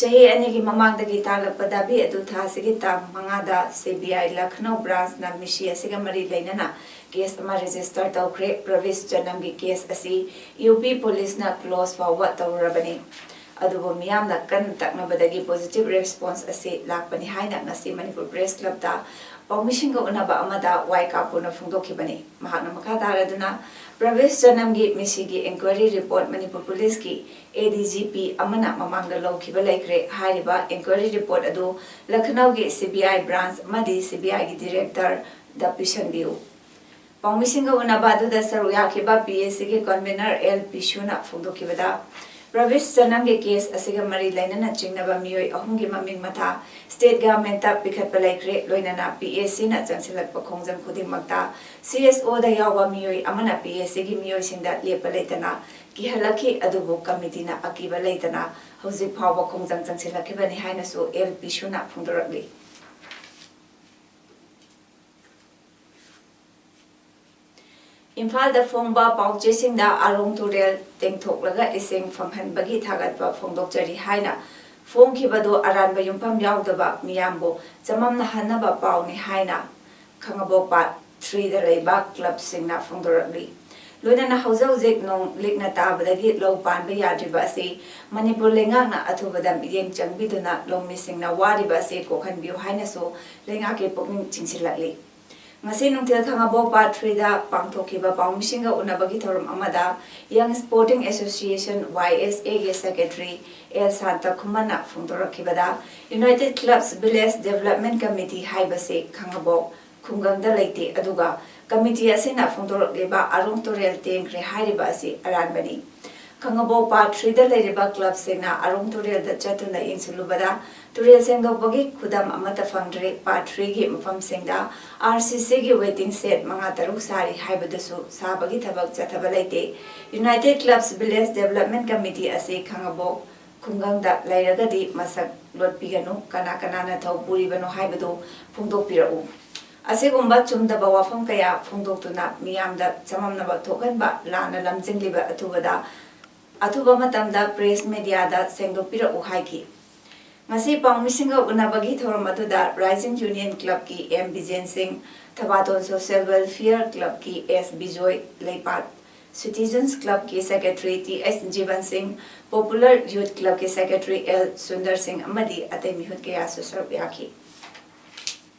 ꯆꯍꯤ ꯑꯅꯤꯒꯤ ꯃꯃꯥꯡꯗꯒꯤ ꯇꯥꯜꯂꯛꯄ ꯗꯥꯕꯤ ꯑꯗꯨ ꯊꯥ ꯑꯁꯤꯒꯤ ꯇꯥꯡ ꯃꯉꯥꯗ ꯁꯤ ꯕꯤ ꯑꯥꯏ ꯂꯈꯅꯧ ꯕ꯭ꯔꯥꯟꯆꯅ ꯃꯤꯁꯤ ꯑꯁꯤꯒ ꯃꯔꯤ ꯂꯩꯅꯅ ꯀꯦꯁ ꯑꯃ ꯔꯦꯖꯤꯁꯇꯔ ꯇꯧꯈ꯭ꯔꯦ꯫ ꯄ꯭ꯔꯕꯤꯁ ꯆꯅꯝꯒꯤ ꯀꯦꯁ ꯑꯁꯤ ꯌꯨ ꯄꯤ ꯄꯨꯂꯤꯁꯅ ꯀ꯭ꯂꯣꯖ ꯐꯥꯎꯕ ꯇꯧꯔꯨꯔꯕꯅꯤ꯫ ꯑꯗꯨꯕꯨ ꯃꯤꯌꯥꯝꯅ ꯀꯟꯅ ꯇꯛꯅꯕꯗꯒꯤ ꯄꯣꯖꯤꯇꯤꯚ ꯔꯦꯁꯄꯣꯟꯁ ꯑꯁꯤ ꯂꯥꯛꯄꯅꯤ ꯍꯥꯏꯅ ꯉꯁꯤ ꯃꯅꯤꯄꯨꯔ ꯄ꯭ꯔꯦꯁ ꯀ꯭ꯂꯕꯇ ꯄꯥꯎꯃꯤꯁꯤꯡꯒ ꯎꯅꯕ ꯑꯃꯗ ꯋꯥꯏ ꯀꯥꯄꯨꯔꯅ ꯐꯣꯡꯗꯣꯛꯈꯤꯕꯅꯤ꯫ ꯃꯍꯥꯛꯅ ꯃꯈꯥ ꯇꯥꯔꯗꯨꯅ, ꯄ꯭ꯔꯕꯤꯁ ꯆꯅꯝꯒꯤ ꯃꯤꯁꯤꯒꯤ ꯏꯟꯀ꯭ꯋꯥꯏꯔꯤ ꯔꯤꯄꯣꯔꯠ ꯃꯅꯤꯄꯨꯔ ꯄꯨꯂꯤꯁꯀꯤ ꯑꯦ ꯗꯤ ꯖꯤ ꯄꯤ ꯑꯃꯅ ꯃꯃꯥꯡꯗ ꯂꯧꯈꯤꯕ ꯂꯩꯈ꯭ꯔꯦ꯫ ꯍꯥꯏꯔꯤꯕ ꯏꯟꯀ꯭ꯋꯥꯏꯔꯤ ꯔꯤꯄꯣꯔꯠ ꯑꯗꯨ ꯂꯈꯅꯧꯒꯤ ꯁꯤ ꯕꯤ ꯑꯥꯏ ꯕ꯭ꯔꯥꯟꯆ ꯑꯃꯗꯤ ꯁꯤ ꯕꯤ ꯑꯥꯏꯒꯤ ꯗꯤꯔꯦꯛꯇꯔꯗ ꯄꯤꯁꯤꯟꯕꯤꯌꯨ꯫ ꯄꯥꯎꯃꯤꯁꯤꯡꯒ ꯎꯅꯕ ꯑꯗꯨꯗ ꯁꯔꯨꯛ ꯌꯥꯈꯤꯕ ꯄꯤ ꯑꯦ ꯁꯤꯒꯤ ꯀꯟꯚꯦꯅꯔ ꯑꯦꯜ ꯄꯤꯁꯨꯅ ꯐꯣꯡꯗꯣꯛꯈꯤꯕꯗ, ꯄ꯭ꯔꯕꯤꯁ ꯆꯅꯝꯒꯤ ꯀꯦꯁ ꯑꯁꯤꯒ ꯃꯔꯤ ꯂꯩꯅꯅ ꯆꯤꯡꯅꯕ ꯃꯤꯑꯣꯏ ꯑꯍꯨꯝꯒꯤ ꯃꯃꯤꯡ ꯃꯊꯥ ꯁ꯭ꯇꯦꯠ ꯒꯚꯔꯟꯃꯦꯟꯠꯇ ꯄꯤꯈꯠꯄ ꯂꯩꯈ꯭ꯔꯦ꯫ ꯂꯣꯏꯅꯅ ꯄꯤ ꯑꯦ ꯁꯤꯅ ꯆꯪꯁꯤꯜꯂꯛꯄ ꯈꯣꯡꯖꯪ ꯈꯨꯗꯤꯡꯃꯛꯇ ꯁꯤ ꯑꯦꯁ ꯑꯣꯗ ꯌꯥꯎꯕ ꯃꯤꯑꯣꯏ ꯑꯃꯅ ꯄꯤ ꯑꯦ ꯁꯤꯒꯤ ꯃꯤꯑꯣꯏꯁꯤꯡꯗ ꯂꯦꯞꯄ ꯂꯩꯇꯅ ꯀꯤꯍꯜꯂꯛꯈꯤ, ꯑꯗꯨꯕꯨ ꯀꯃꯤꯇꯤꯅ ꯑꯀꯤꯕ ꯂꯩꯇꯅ ꯍꯧꯖꯤꯛ ꯐꯥꯎꯕ ꯈꯣꯡꯖꯪ ꯆꯪꯁꯤꯜꯂꯛꯈꯤꯕꯅꯤ ꯍꯥꯏꯅꯁꯨ ꯑꯦꯜ ꯄꯤꯁꯨꯅ ꯐꯣꯡꯗꯣꯔꯛꯂꯤ꯫ ꯏꯝꯐꯥꯜꯗ ꯐꯣꯡꯕ ꯄꯥꯎꯆꯦꯁꯤꯡꯗ ꯑꯔꯣꯡ ꯇꯨꯔꯦꯜ ꯇꯦꯡꯊꯣꯛꯂꯒ ꯏꯁꯤꯡ ꯐꯪꯍꯟꯕꯒꯤ ꯊꯥꯒꯠꯄ ꯐꯣꯡꯗꯣꯛꯆꯔꯤ ꯍꯥꯏꯅ ꯐꯣꯡꯈꯤꯕꯗꯨ ꯑꯔꯥꯟꯕ ꯌꯨꯝꯐꯝ ꯌꯥꯎꯗꯕ ꯃꯤꯌꯥꯝꯕꯨ ꯆꯃꯝꯅꯍꯟꯅꯕ ꯄꯥꯎꯅꯤ ꯍꯥꯏꯅ ꯈꯥꯉꯕꯣꯛ ꯄꯥꯠ ꯊ꯭ꯔꯤꯗ ꯂꯩꯕ ꯀ꯭ꯂꯕꯁꯤꯡꯅ ꯐꯣꯡꯗꯣꯔꯛꯂꯤ꯫ ꯂꯣꯏꯅꯅ ꯍꯧꯖꯤꯛ ꯍꯧꯖꯤꯛ ꯅꯣꯡ ꯂꯤꯛꯅ ꯇꯥꯕꯗꯒꯤ ꯂꯧ ꯄꯥꯟꯕ ꯌꯥꯗ꯭ꯔꯤꯕ ꯑꯁꯤ ꯃꯅꯤꯄꯨꯔ ꯂꯩꯉꯥꯛꯅ ꯑꯊꯨꯕꯗ ꯃꯤꯠꯌꯦꯡ ꯆꯪꯕꯤꯗꯨꯅ ꯂꯧꯃꯤꯁꯤꯡꯅ ꯋꯥꯔꯤꯕ ꯑꯁꯤ ꯀꯣꯛꯍꯟꯕꯤꯌꯨ ꯍꯥꯏꯅꯁꯨ ꯂꯩꯉꯥꯛꯀꯤ ꯄꯨꯛꯅꯤꯡ ꯆꯤꯡꯁꯤꯜꯂꯛꯂꯤ꯫ ꯉꯁꯤ ꯅꯨꯡꯊꯤꯜ ꯈꯥꯉꯕꯣꯛ ꯄꯥꯠ ꯊ꯭ꯔꯤꯗ ꯄꯥꯡꯊꯣꯛꯈꯤꯕ ꯄꯥꯎꯃꯤꯁꯤꯡꯒ ꯎꯅꯕꯒꯤ ꯊꯧꯔꯝ ꯑꯃꯗ Young Sporting Association, Y S A, ꯒꯤ ꯁꯦꯀ꯭ꯔꯦꯇꯔꯤ ꯑꯦꯜ ꯁꯥꯟꯇ ꯈꯨꯃꯟꯅ ꯐꯣꯡꯗꯣꯔꯛꯈꯤꯕꯗ, United Clubs Village Development Committee ꯍꯥꯏꯕꯁꯤ ꯈꯥꯉꯕꯣꯛ ꯈꯨꯡꯒꯪꯗ ꯂꯩꯇꯦ, ꯑꯗꯨꯒ ꯀꯃꯤꯇꯤ ꯑꯁꯤꯅ ꯐꯣꯡꯗꯣꯔꯛꯂꯤꯕ ꯑꯔꯣꯡ ꯇꯨꯔꯦꯜ ꯇꯦꯡꯈ꯭ꯔꯦ ꯍꯥꯏꯔꯤꯕ ꯑꯁꯤ ꯑꯔꯥꯟꯕꯅꯤ꯫ ꯈꯥꯉꯕꯣꯛ ꯄꯥꯠ ꯊ꯭ꯔꯤꯗ ꯂꯩꯔꯤꯕ ꯀ꯭ꯂꯕꯁꯤꯡꯅ ꯑꯔꯣꯡ ꯇꯨꯔꯦꯜꯗ ꯆꯠꯇꯨꯅ ꯌꯦꯡꯁꯤꯜꯂꯨꯕꯗ ꯇꯨꯔꯦꯜ ꯁꯦꯡꯗꯣꯛꯄꯒꯤ ꯈꯨꯗꯝ ꯑꯃꯠꯇ ꯐꯪꯗ꯭ꯔꯤ꯫ ꯄꯥꯠ ꯊ꯭ꯔꯤꯒꯤ ꯃꯐꯝꯁꯤꯡꯗ ꯑꯥꯔ ꯁꯤ ꯁꯤꯒꯤ ꯋꯦꯇꯤꯡ ꯁꯦꯠ ꯃꯉꯥ ꯇꯔꯨꯛ ꯁꯥꯔꯤ ꯍꯥꯏꯕꯗꯨꯁꯨ ꯁꯥꯕꯒꯤ ꯊꯕꯛ ꯆꯠꯊꯕ ꯂꯩꯇꯦ꯫ United Clubs Village Development Committee ꯑꯁꯤ ꯈꯥꯉꯕꯣꯛ ꯈꯨꯡꯒꯪꯗ ꯂꯩꯔꯒꯗꯤ ꯃꯁꯛ ꯂꯣꯠꯄꯤꯒꯅꯨ, ꯀꯅꯥ ꯀꯅꯥꯅ ꯊꯧ ꯄꯨꯔꯤꯕꯅꯣ ꯍꯥꯏꯕꯗꯨ ꯐꯣꯡꯗꯣꯛꯄꯤꯔꯛꯎ꯫ ꯑꯁꯤꯒꯨꯝꯕ ꯆꯨꯝꯗꯕ ꯋꯥꯐꯝ ꯀꯌꯥ ꯐꯣꯡꯗꯣꯛꯇꯨꯅ ꯃꯤꯌꯥꯝꯗ ꯆꯃꯝꯅꯕ ꯊꯣꯛꯍꯟꯕ, ꯂꯥꯟꯅ ꯂꯝꯖꯤꯡꯂꯤꯕ ꯑꯊꯨꯕꯗ, ꯑꯊꯨꯕ ꯃꯇꯝꯗ ꯄ꯭ꯔꯦꯁ ꯃꯦꯗꯤꯌꯥꯗ ꯁꯦꯡꯗꯣꯛꯄꯤꯔꯛꯎ ꯍꯥꯏꯈꯤ꯫ ꯉꯁꯤ ꯄꯥꯎꯃꯤꯁꯤꯡꯒ ꯎꯅꯕꯒꯤ ꯊꯧꯔꯝ ꯑꯗꯨꯗ Rising Union Club ꯀꯤ ꯑꯦꯝ ꯕꯤꯖꯦꯟ ꯁꯤꯡ, ꯊꯕꯥꯇꯣꯟ Social Welfare Club ꯀꯤ ꯑꯦꯁ ꯕꯤꯖꯣꯏ, ꯂꯩꯄꯥꯛ Citizens Club ꯀꯤ ꯁꯦꯀ꯭ꯔꯦꯇꯔꯤ ꯇꯤ ꯑꯦꯁ ꯖꯤꯕꯟ ꯁꯤꯡ, Popular Youth Club ꯀꯤ ꯁꯦꯀ꯭ꯔꯦꯇꯔꯤ ꯑꯦꯜ ꯁꯨꯟꯗꯔ ꯁꯤꯡ ꯑꯃꯗꯤ ꯑꯇꯩ ꯃꯤꯍꯨꯠ ꯀꯌꯥꯁꯨ ꯁꯔꯨꯛ ꯌꯥꯈꯤ꯫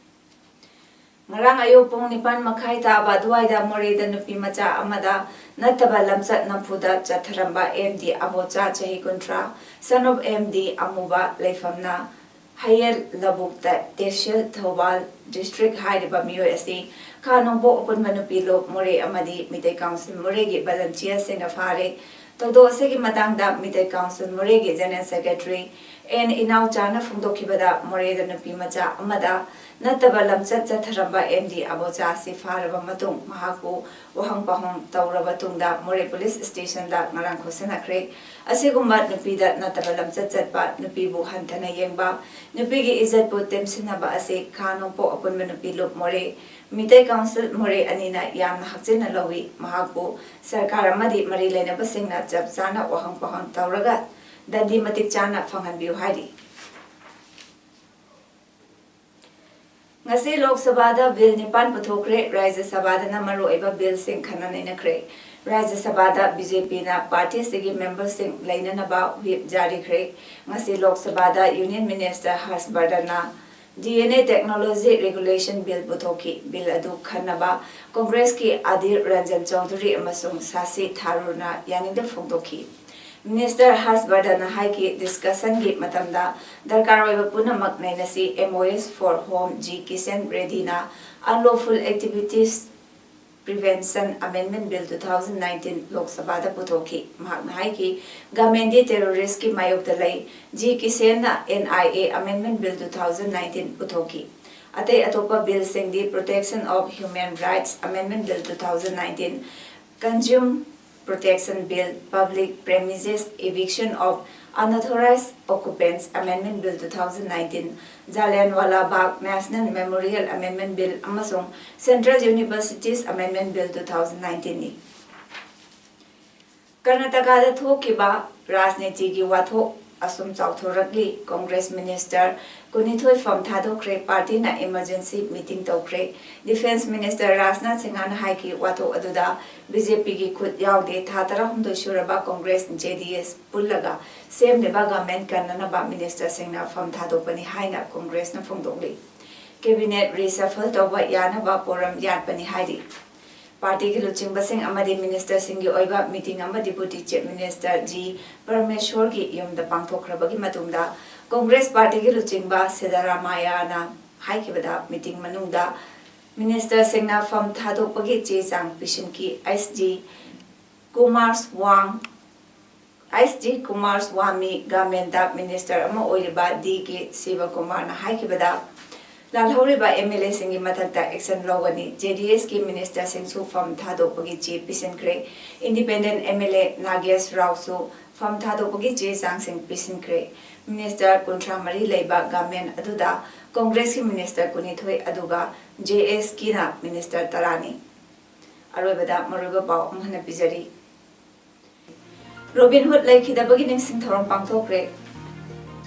ꯉꯔꯥꯡ ꯑꯌꯨꯛ ꯄꯨꯡ ꯅꯤꯄꯥꯟ ꯃꯈꯥꯏ ꯇꯥꯕ ꯑꯗꯨꯋꯥꯏꯗ ꯃꯣꯔꯦꯗ ꯅꯨꯄꯤ ꯃꯆꯥ ꯑꯃꯗ ꯅꯠꯇꯕ ꯂꯝꯆꯠ ꯅꯝꯐꯨꯗ ꯆꯠꯊꯔꯝꯕ ꯑꯦꯝ ꯗꯤ ꯑꯕꯣꯆꯥ, ꯆꯍꯤ ꯀꯨꯟꯊ꯭ꯔꯥ, son of ꯑꯦꯝ ꯗꯤ ꯑꯃꯨꯕ, ꯂꯩꯐꯝꯅ ꯍꯌꯦꯜ ꯂꯧꯕꯨꯛꯇ, ꯇꯦꯁꯦꯜ, ꯊꯧꯕꯥꯜ ꯗꯤꯁꯇ꯭ꯔꯤꯛ ꯍꯥꯏꯔꯤꯕ ꯃꯤꯑꯣꯏ ꯑꯁꯤ ꯈꯥ ꯅꯣꯡꯄꯣꯛ ꯑꯄꯨꯟꯕ ꯅꯨꯄꯤ ꯂꯨꯞ ꯃꯣꯔꯦ ꯑꯃꯗꯤ ꯃꯤꯇꯩ ꯀꯥꯎꯟꯁꯤꯜ ꯃꯣꯔꯦꯒꯤ ꯚꯣꯂꯨꯟꯇꯤꯌꯔꯁꯤꯡꯅ ꯐꯥꯔꯦ꯫ ꯊꯧꯗꯣꯛ ꯑꯁꯤꯒꯤ ꯃꯇꯥꯡꯗ ꯃꯤꯇꯩ ꯀꯥꯎꯟꯁꯤꯜ ꯃꯣꯔꯦꯒꯤ ꯖꯦꯅꯔꯦꯜ ꯁꯦꯀ꯭ꯔꯦꯇꯔꯤ ꯑꯦꯟ ꯏꯅꯥꯎꯆꯥꯅ ꯐꯣꯡꯗꯣꯛꯈꯤꯕꯗ, ꯃꯣꯔꯦꯗ ꯅꯨꯄꯤ ꯃꯆꯥ ꯑꯃꯗ ꯅꯠꯇꯕ ꯂꯝꯆꯠ ꯆꯠꯊꯔꯝꯕ ꯑꯦꯝ ꯗꯤ ꯑꯕꯣꯆꯥ ꯑꯁꯤ ꯐꯥꯔꯕ ꯃꯇꯨꯡ ꯃꯍꯥꯛꯄꯨ ꯋꯥꯍꯪ ꯄꯥꯎꯍꯪ ꯇꯧꯔꯕ ꯇꯨꯡꯗ ꯃꯣꯔꯦ ꯄꯨꯂꯤꯁ ꯁ꯭ꯇꯦꯁꯟꯗ ꯉꯔꯥꯡ ꯈꯣꯠꯁꯤꯟꯅꯈ꯭ꯔꯦ꯫ ꯑꯁꯤꯒꯨꯝꯕ ꯅꯨꯄꯤꯗ ꯅꯠꯇꯕ ꯂꯝꯆꯠ ꯆꯠꯄ, ꯅꯨꯄꯤꯕꯨ ꯍꯟꯊꯅ ꯌꯦꯡꯕ, ꯅꯨꯄꯤꯒꯤ ꯏꯖꯠꯄꯨ ꯇꯦꯝꯁꯤꯟꯅꯕ ꯑꯁꯤ ꯈꯥ ꯅꯣꯡꯄꯣꯛ ꯑꯄꯨꯟꯕ ꯅꯨꯄꯤ ꯂꯨꯞ ꯃꯣꯔꯦ, ꯃꯤꯇꯩ ꯀꯥꯎꯟꯁꯤꯜ ꯃꯣꯔꯦ ꯑꯅꯤꯅ ꯌꯥꯝꯅ ꯍꯛꯆꯤꯟꯅ ꯂꯧꯏ꯫ ꯃꯍꯥꯛꯄꯨ ꯁꯔꯀꯥꯔ ꯑꯃꯗꯤ ꯃꯔꯤ ꯂꯩꯅꯕꯁꯤꯡꯅ ꯆꯞ ꯆꯥꯅ ꯋꯥꯍꯪ ꯄꯥꯎꯍꯪ ꯇꯧꯔꯒ ꯗꯟꯗꯤ ꯃꯇꯤꯛ ꯆꯥꯅ ꯐꯪꯍꯟꯕꯤꯌꯨ ꯍꯥꯏꯔꯤ꯫ ꯉꯁꯤ ꯂꯣꯛ ꯁꯚꯥꯗ ꯕꯤꯜ ꯅꯤꯄꯥꯟ ꯄꯨꯊꯣꯛꯈ꯭ꯔꯦ꯫ ꯔꯥꯖ꯭ꯌ ꯁꯚꯥꯗꯅ ꯃꯔꯨꯑꯣꯏꯕ ꯕꯤꯜꯁꯤꯡ ꯈꯟꯅ ꯅꯩꯅꯈ꯭ꯔꯦ꯫ ꯔꯥꯖ꯭ꯌ ꯁꯚꯥꯗ ꯕꯤ ꯖꯦ ꯄꯤꯅ ꯄꯥꯔꯇꯤ ꯑꯁꯤꯒꯤ ꯃꯦꯝꯕꯔꯁꯤꯡ ꯂꯩꯅꯅꯕ ꯋꯤꯞ ꯖꯥꯔꯤ ꯈ꯭ꯔꯦ꯫ ꯉꯁꯤ ꯂꯣꯛ ꯁꯚꯥꯗ ꯌꯨꯅꯤꯌꯟ ꯃꯤꯅꯤꯁꯇꯔ ꯍꯔꯁ ꯕꯔꯙꯟꯅ D N A technology regulation bill ꯄꯨꯊꯣꯛꯈꯤ꯫ ꯕꯤꯜ ꯑꯗꯨ ꯈꯟꯅꯕ ꯀꯣꯡꯒ꯭ꯔꯦꯁꯀꯤ ꯑꯗꯤꯔ ꯔꯟꯖꯟ ꯆꯧꯙꯨꯔꯤ ꯑꯃꯁꯨꯡ ꯁꯥꯁꯤ ꯊꯥꯔꯨꯔꯅ ꯌꯥꯅꯤꯡꯗꯕ ꯐꯣꯡꯗꯣꯛꯈꯤ꯫ ꯃꯤꯅꯤꯁꯇꯔ ꯍꯔꯁ ꯕꯔꯙꯟꯅ ꯍꯥꯏꯈꯤ, ꯗꯤꯁꯀꯁꯟꯒꯤ ꯃꯇꯝꯗ ꯗꯔꯀꯥꯔ ꯑꯣꯏꯕ ꯄꯨꯝꯅꯃꯛ ꯅꯩꯅꯁꯤ꯫ M O S for home G Kishan ꯔꯦꯗꯤꯅ unlawful activities prevention amendment bill two thousand nineteen Lok ꯁꯚꯥꯗ ꯄꯨꯊꯣꯛꯈꯤ꯫ ꯃꯍꯥꯛꯅ ꯍꯥꯏꯈꯤ, ꯒꯃꯦꯟꯗꯤ ꯇꯦꯔꯣꯔꯤꯁ꯭ꯠꯀꯤ ꯃꯥꯌꯣꯛꯇ ꯂꯩ꯫ ꯖꯤ ꯀꯤꯁꯦꯟꯅ N I A amendment bill two thousand nineteen ꯄꯨꯊꯣꯛꯈꯤ꯫ ꯑꯇꯩ ꯑꯇꯣꯞꯄ ꯕꯤꯜꯁꯤꯡꯗꯤ Protection of Human Rights Amendment Bill two thousand nineteen, Consumer Protection Bill, Public Premises Eviction of Unauthorized Occupants Amendment Bill two thousand nineteen, Jallianwala Bagh National Memorial Amendment Bill ꯑꯃꯁꯨꯡ Central Universities Amendment Bill two thousand nineteen ꯅꯤ꯫ ꯀꯔꯅꯥꯇꯀꯥꯗ ꯊꯣꯛꯈꯤꯕ ꯔꯥꯖꯅꯤꯇꯤꯒꯤ ꯋꯥꯊꯣꯛ ꯑꯁꯨꯝ ꯆꯥꯎꯊꯣꯔꯛꯂꯤ꯫ Congress minister ꯀꯨꯟꯅꯤꯊꯣꯏ ꯐꯝ ꯊꯥꯗꯣꯛꯈ꯭ꯔꯦ꯫ ꯄꯥꯔꯇꯤꯅ emergency meeting ꯇꯧꯈ꯭ꯔꯦ꯫ Defence minister Rajnath ꯁꯤꯡꯍꯅ ꯍꯥꯏꯈꯤ, ꯋꯥꯊꯣꯛ ꯑꯗꯨꯗ ꯕꯤ ꯖꯦ ꯄꯤꯒꯤ ꯈꯨꯠ ꯌꯥꯎꯗꯦ꯫ ꯊꯥ ꯇꯔꯥꯍꯨꯝꯗꯣꯏ ꯁꯨꯔꯕ ꯀꯣꯡꯒ꯭ꯔꯦꯁ, ꯖꯦ ꯗꯤ ꯑꯦꯁ ꯄꯨꯜꯂꯒ ꯁꯦꯝꯂꯤꯕ ꯒꯚꯔꯟꯃꯦꯟꯠ ꯀꯟꯅꯅꯕ ꯃꯤꯅꯤꯁꯇꯔꯁꯤꯡꯅ ꯐꯝ ꯊꯥꯗꯣꯛꯄꯅꯤ ꯍꯥꯏꯅ ꯀꯣꯡꯒ꯭ꯔꯦꯁꯅ ꯐꯣꯡꯗꯣꯛꯂꯤ꯫ ꯀꯦꯕꯤꯅꯦꯠ ꯔꯤꯁꯐꯜ ꯇꯧꯕ ꯌꯥꯅꯕ ꯄꯣꯔꯝ ꯌꯥꯠꯄꯅꯤ ꯍꯥꯏꯔꯤ꯫ ꯄꯥꯔꯇꯤꯒꯤ ꯂꯨꯆꯤꯡꯕꯁꯤꯡ ꯑꯃꯗꯤ ꯃꯤꯅꯤꯁꯇꯔꯁꯤꯡꯒꯤ ꯑꯣꯏꯕ ꯃꯤꯇꯤꯡ ꯑꯃ ꯗꯤꯄꯨꯇꯤ ꯆꯤꯐ ꯃꯤꯅꯤꯁꯇꯔ ꯖꯤ ꯄꯔꯃꯦꯁꯣꯔꯒꯤ ꯌꯨꯝꯗ ꯄꯥꯡꯊꯣꯛꯈ꯭ꯔꯕꯒꯤ ꯃꯇꯨꯡꯗ ꯀꯣꯡꯒ꯭ꯔꯦꯁ ꯄꯥꯔꯇꯤꯒꯤ ꯂꯨꯆꯤꯡꯕ ꯁꯤꯗꯔꯥꯃꯥꯌꯥꯅ ꯍꯥꯏꯈꯤꯕꯗ, ꯃꯤꯇꯤꯡ ꯃꯅꯨꯡꯗ ꯃꯤꯅꯤꯁꯇꯔꯁꯤꯡꯅ ꯐꯝ ꯊꯥꯗꯣꯛꯄꯒꯤ ꯆꯦ ꯆꯥꯡ ꯄꯤꯁꯤꯟꯈꯤ꯫ ꯑꯩꯆ ꯖꯤ ꯀꯨꯃꯥꯔ ꯁ꯭ꯋꯥꯡ, ꯑꯩꯆ ꯖꯤ ꯀꯨꯃꯥꯔ ꯁ꯭ꯋꯥꯃꯤ, ꯒꯚꯔꯟꯃꯦꯟꯠꯇ ꯃꯤꯅꯤꯁꯇꯔ ꯑꯃ ꯑꯣꯏꯔꯤꯕ ꯗꯤ ꯀꯦ ꯁꯤꯕꯀꯨꯃꯥꯔꯅ ꯍꯥꯏꯈꯤꯕꯗ, ꯂꯥꯜꯍꯧꯔꯤꯕ ꯑꯦꯝ ꯑꯦꯜ ꯑꯦꯁꯤꯡꯒꯤ ꯃꯊꯛꯇ ꯑꯦꯛꯁꯟ ꯂꯧꯒꯅꯤ꯫ ꯖꯦ ꯗꯤ ꯑꯦꯁꯀꯤ ꯃꯤꯅꯤꯁꯇꯔꯁꯤꯡꯁꯨ ꯐꯝ ꯊꯥꯗꯣꯛꯄꯒꯤ ꯆꯦ ꯄꯤꯁꯤꯟꯈ꯭ꯔꯦ꯫ ꯏꯟꯗꯤꯄꯦꯟꯗꯦꯟꯠ ꯑꯦꯝ ꯑꯦꯜ ꯑꯦ ꯅꯥꯒꯦꯁ ꯔꯥꯎꯁꯨ ꯐꯝ ꯊꯥꯗꯣꯛꯄꯒꯤ ꯆꯦ ꯆꯥꯡꯁꯤꯡ ꯄꯤꯁꯤꯟꯈ꯭ꯔꯦ꯫ ꯃꯤꯅꯤꯁꯇꯔ ꯀꯨꯟꯊ꯭ꯔꯥ ꯃꯔꯤ ꯂꯩꯕ ꯒꯚꯔꯟꯃꯦꯟꯠ ꯑꯗꯨꯗ ꯀꯣꯡꯒ꯭ꯔꯦꯁꯀꯤ ꯃꯤꯅꯤꯁꯇꯔ ꯀꯨꯟꯅꯤꯊꯣꯏ, ꯑꯗꯨꯒ ꯖꯦ ꯑꯦꯁ ꯀꯦꯅ ꯃꯤꯅꯤꯁꯇꯔ ꯇꯔꯥꯅꯤ꯫ ꯑꯔꯣꯏꯕꯗ ꯃꯔꯨꯑꯣꯏꯕ ꯄꯥꯎ ꯑꯃꯨꯛ ꯍꯟꯅ ꯄꯤꯖꯔꯤ꯫ ꯔꯣꯕꯤꯟ ꯍꯨꯗ ꯂꯩꯈꯤꯗꯕꯒꯤ ꯅꯤꯡꯁꯤꯡ ꯊꯧꯔꯝ ꯄꯥꯡꯊꯣꯛꯈ꯭ꯔꯦ꯫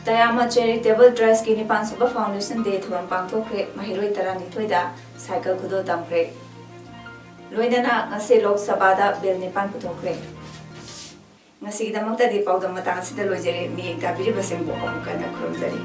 ꯇꯌꯥꯃ ꯆꯦꯔꯤꯇꯦꯕꯜ ꯇ꯭ꯔꯁꯀꯤ ꯅꯤꯄꯥꯟ ꯁꯨꯕ ꯐꯥꯎꯟꯗꯦꯁꯟ ꯗꯦ ꯊꯧꯔꯝ ꯄꯥꯡꯊꯣꯛꯈ꯭ꯔꯦ꯫ ꯃꯍꯩꯔꯣꯏ ꯇꯔꯥꯅꯤꯊꯣꯏꯗ ꯁꯥꯏꯀꯜ ꯈꯨꯗꯣꯜ ꯇꯝꯈ꯭ꯔꯦ꯫ ꯂꯣꯏꯅꯅ ꯉꯁꯤ ꯂꯣꯛ ꯁꯚꯥꯗ ꯕꯤꯜ ꯅꯤꯄꯥꯟ ꯄꯨꯊꯣꯛꯈ꯭ꯔꯦ꯫ ꯉꯁꯤꯒꯤꯗꯃꯛꯇꯗꯤ ꯄꯥꯎꯗꯝ ꯃꯇꯥꯡ ꯑꯁꯤꯗ ꯂꯣꯏꯖꯔꯦ꯫ ꯃꯤꯠꯌꯦꯡ ꯇꯥꯕꯤꯔꯤꯕꯁꯤꯡꯕꯨ ꯑꯃꯨꯛ ꯍꯟꯅ ꯈꯨꯔꯨꯝꯖꯔꯤ꯫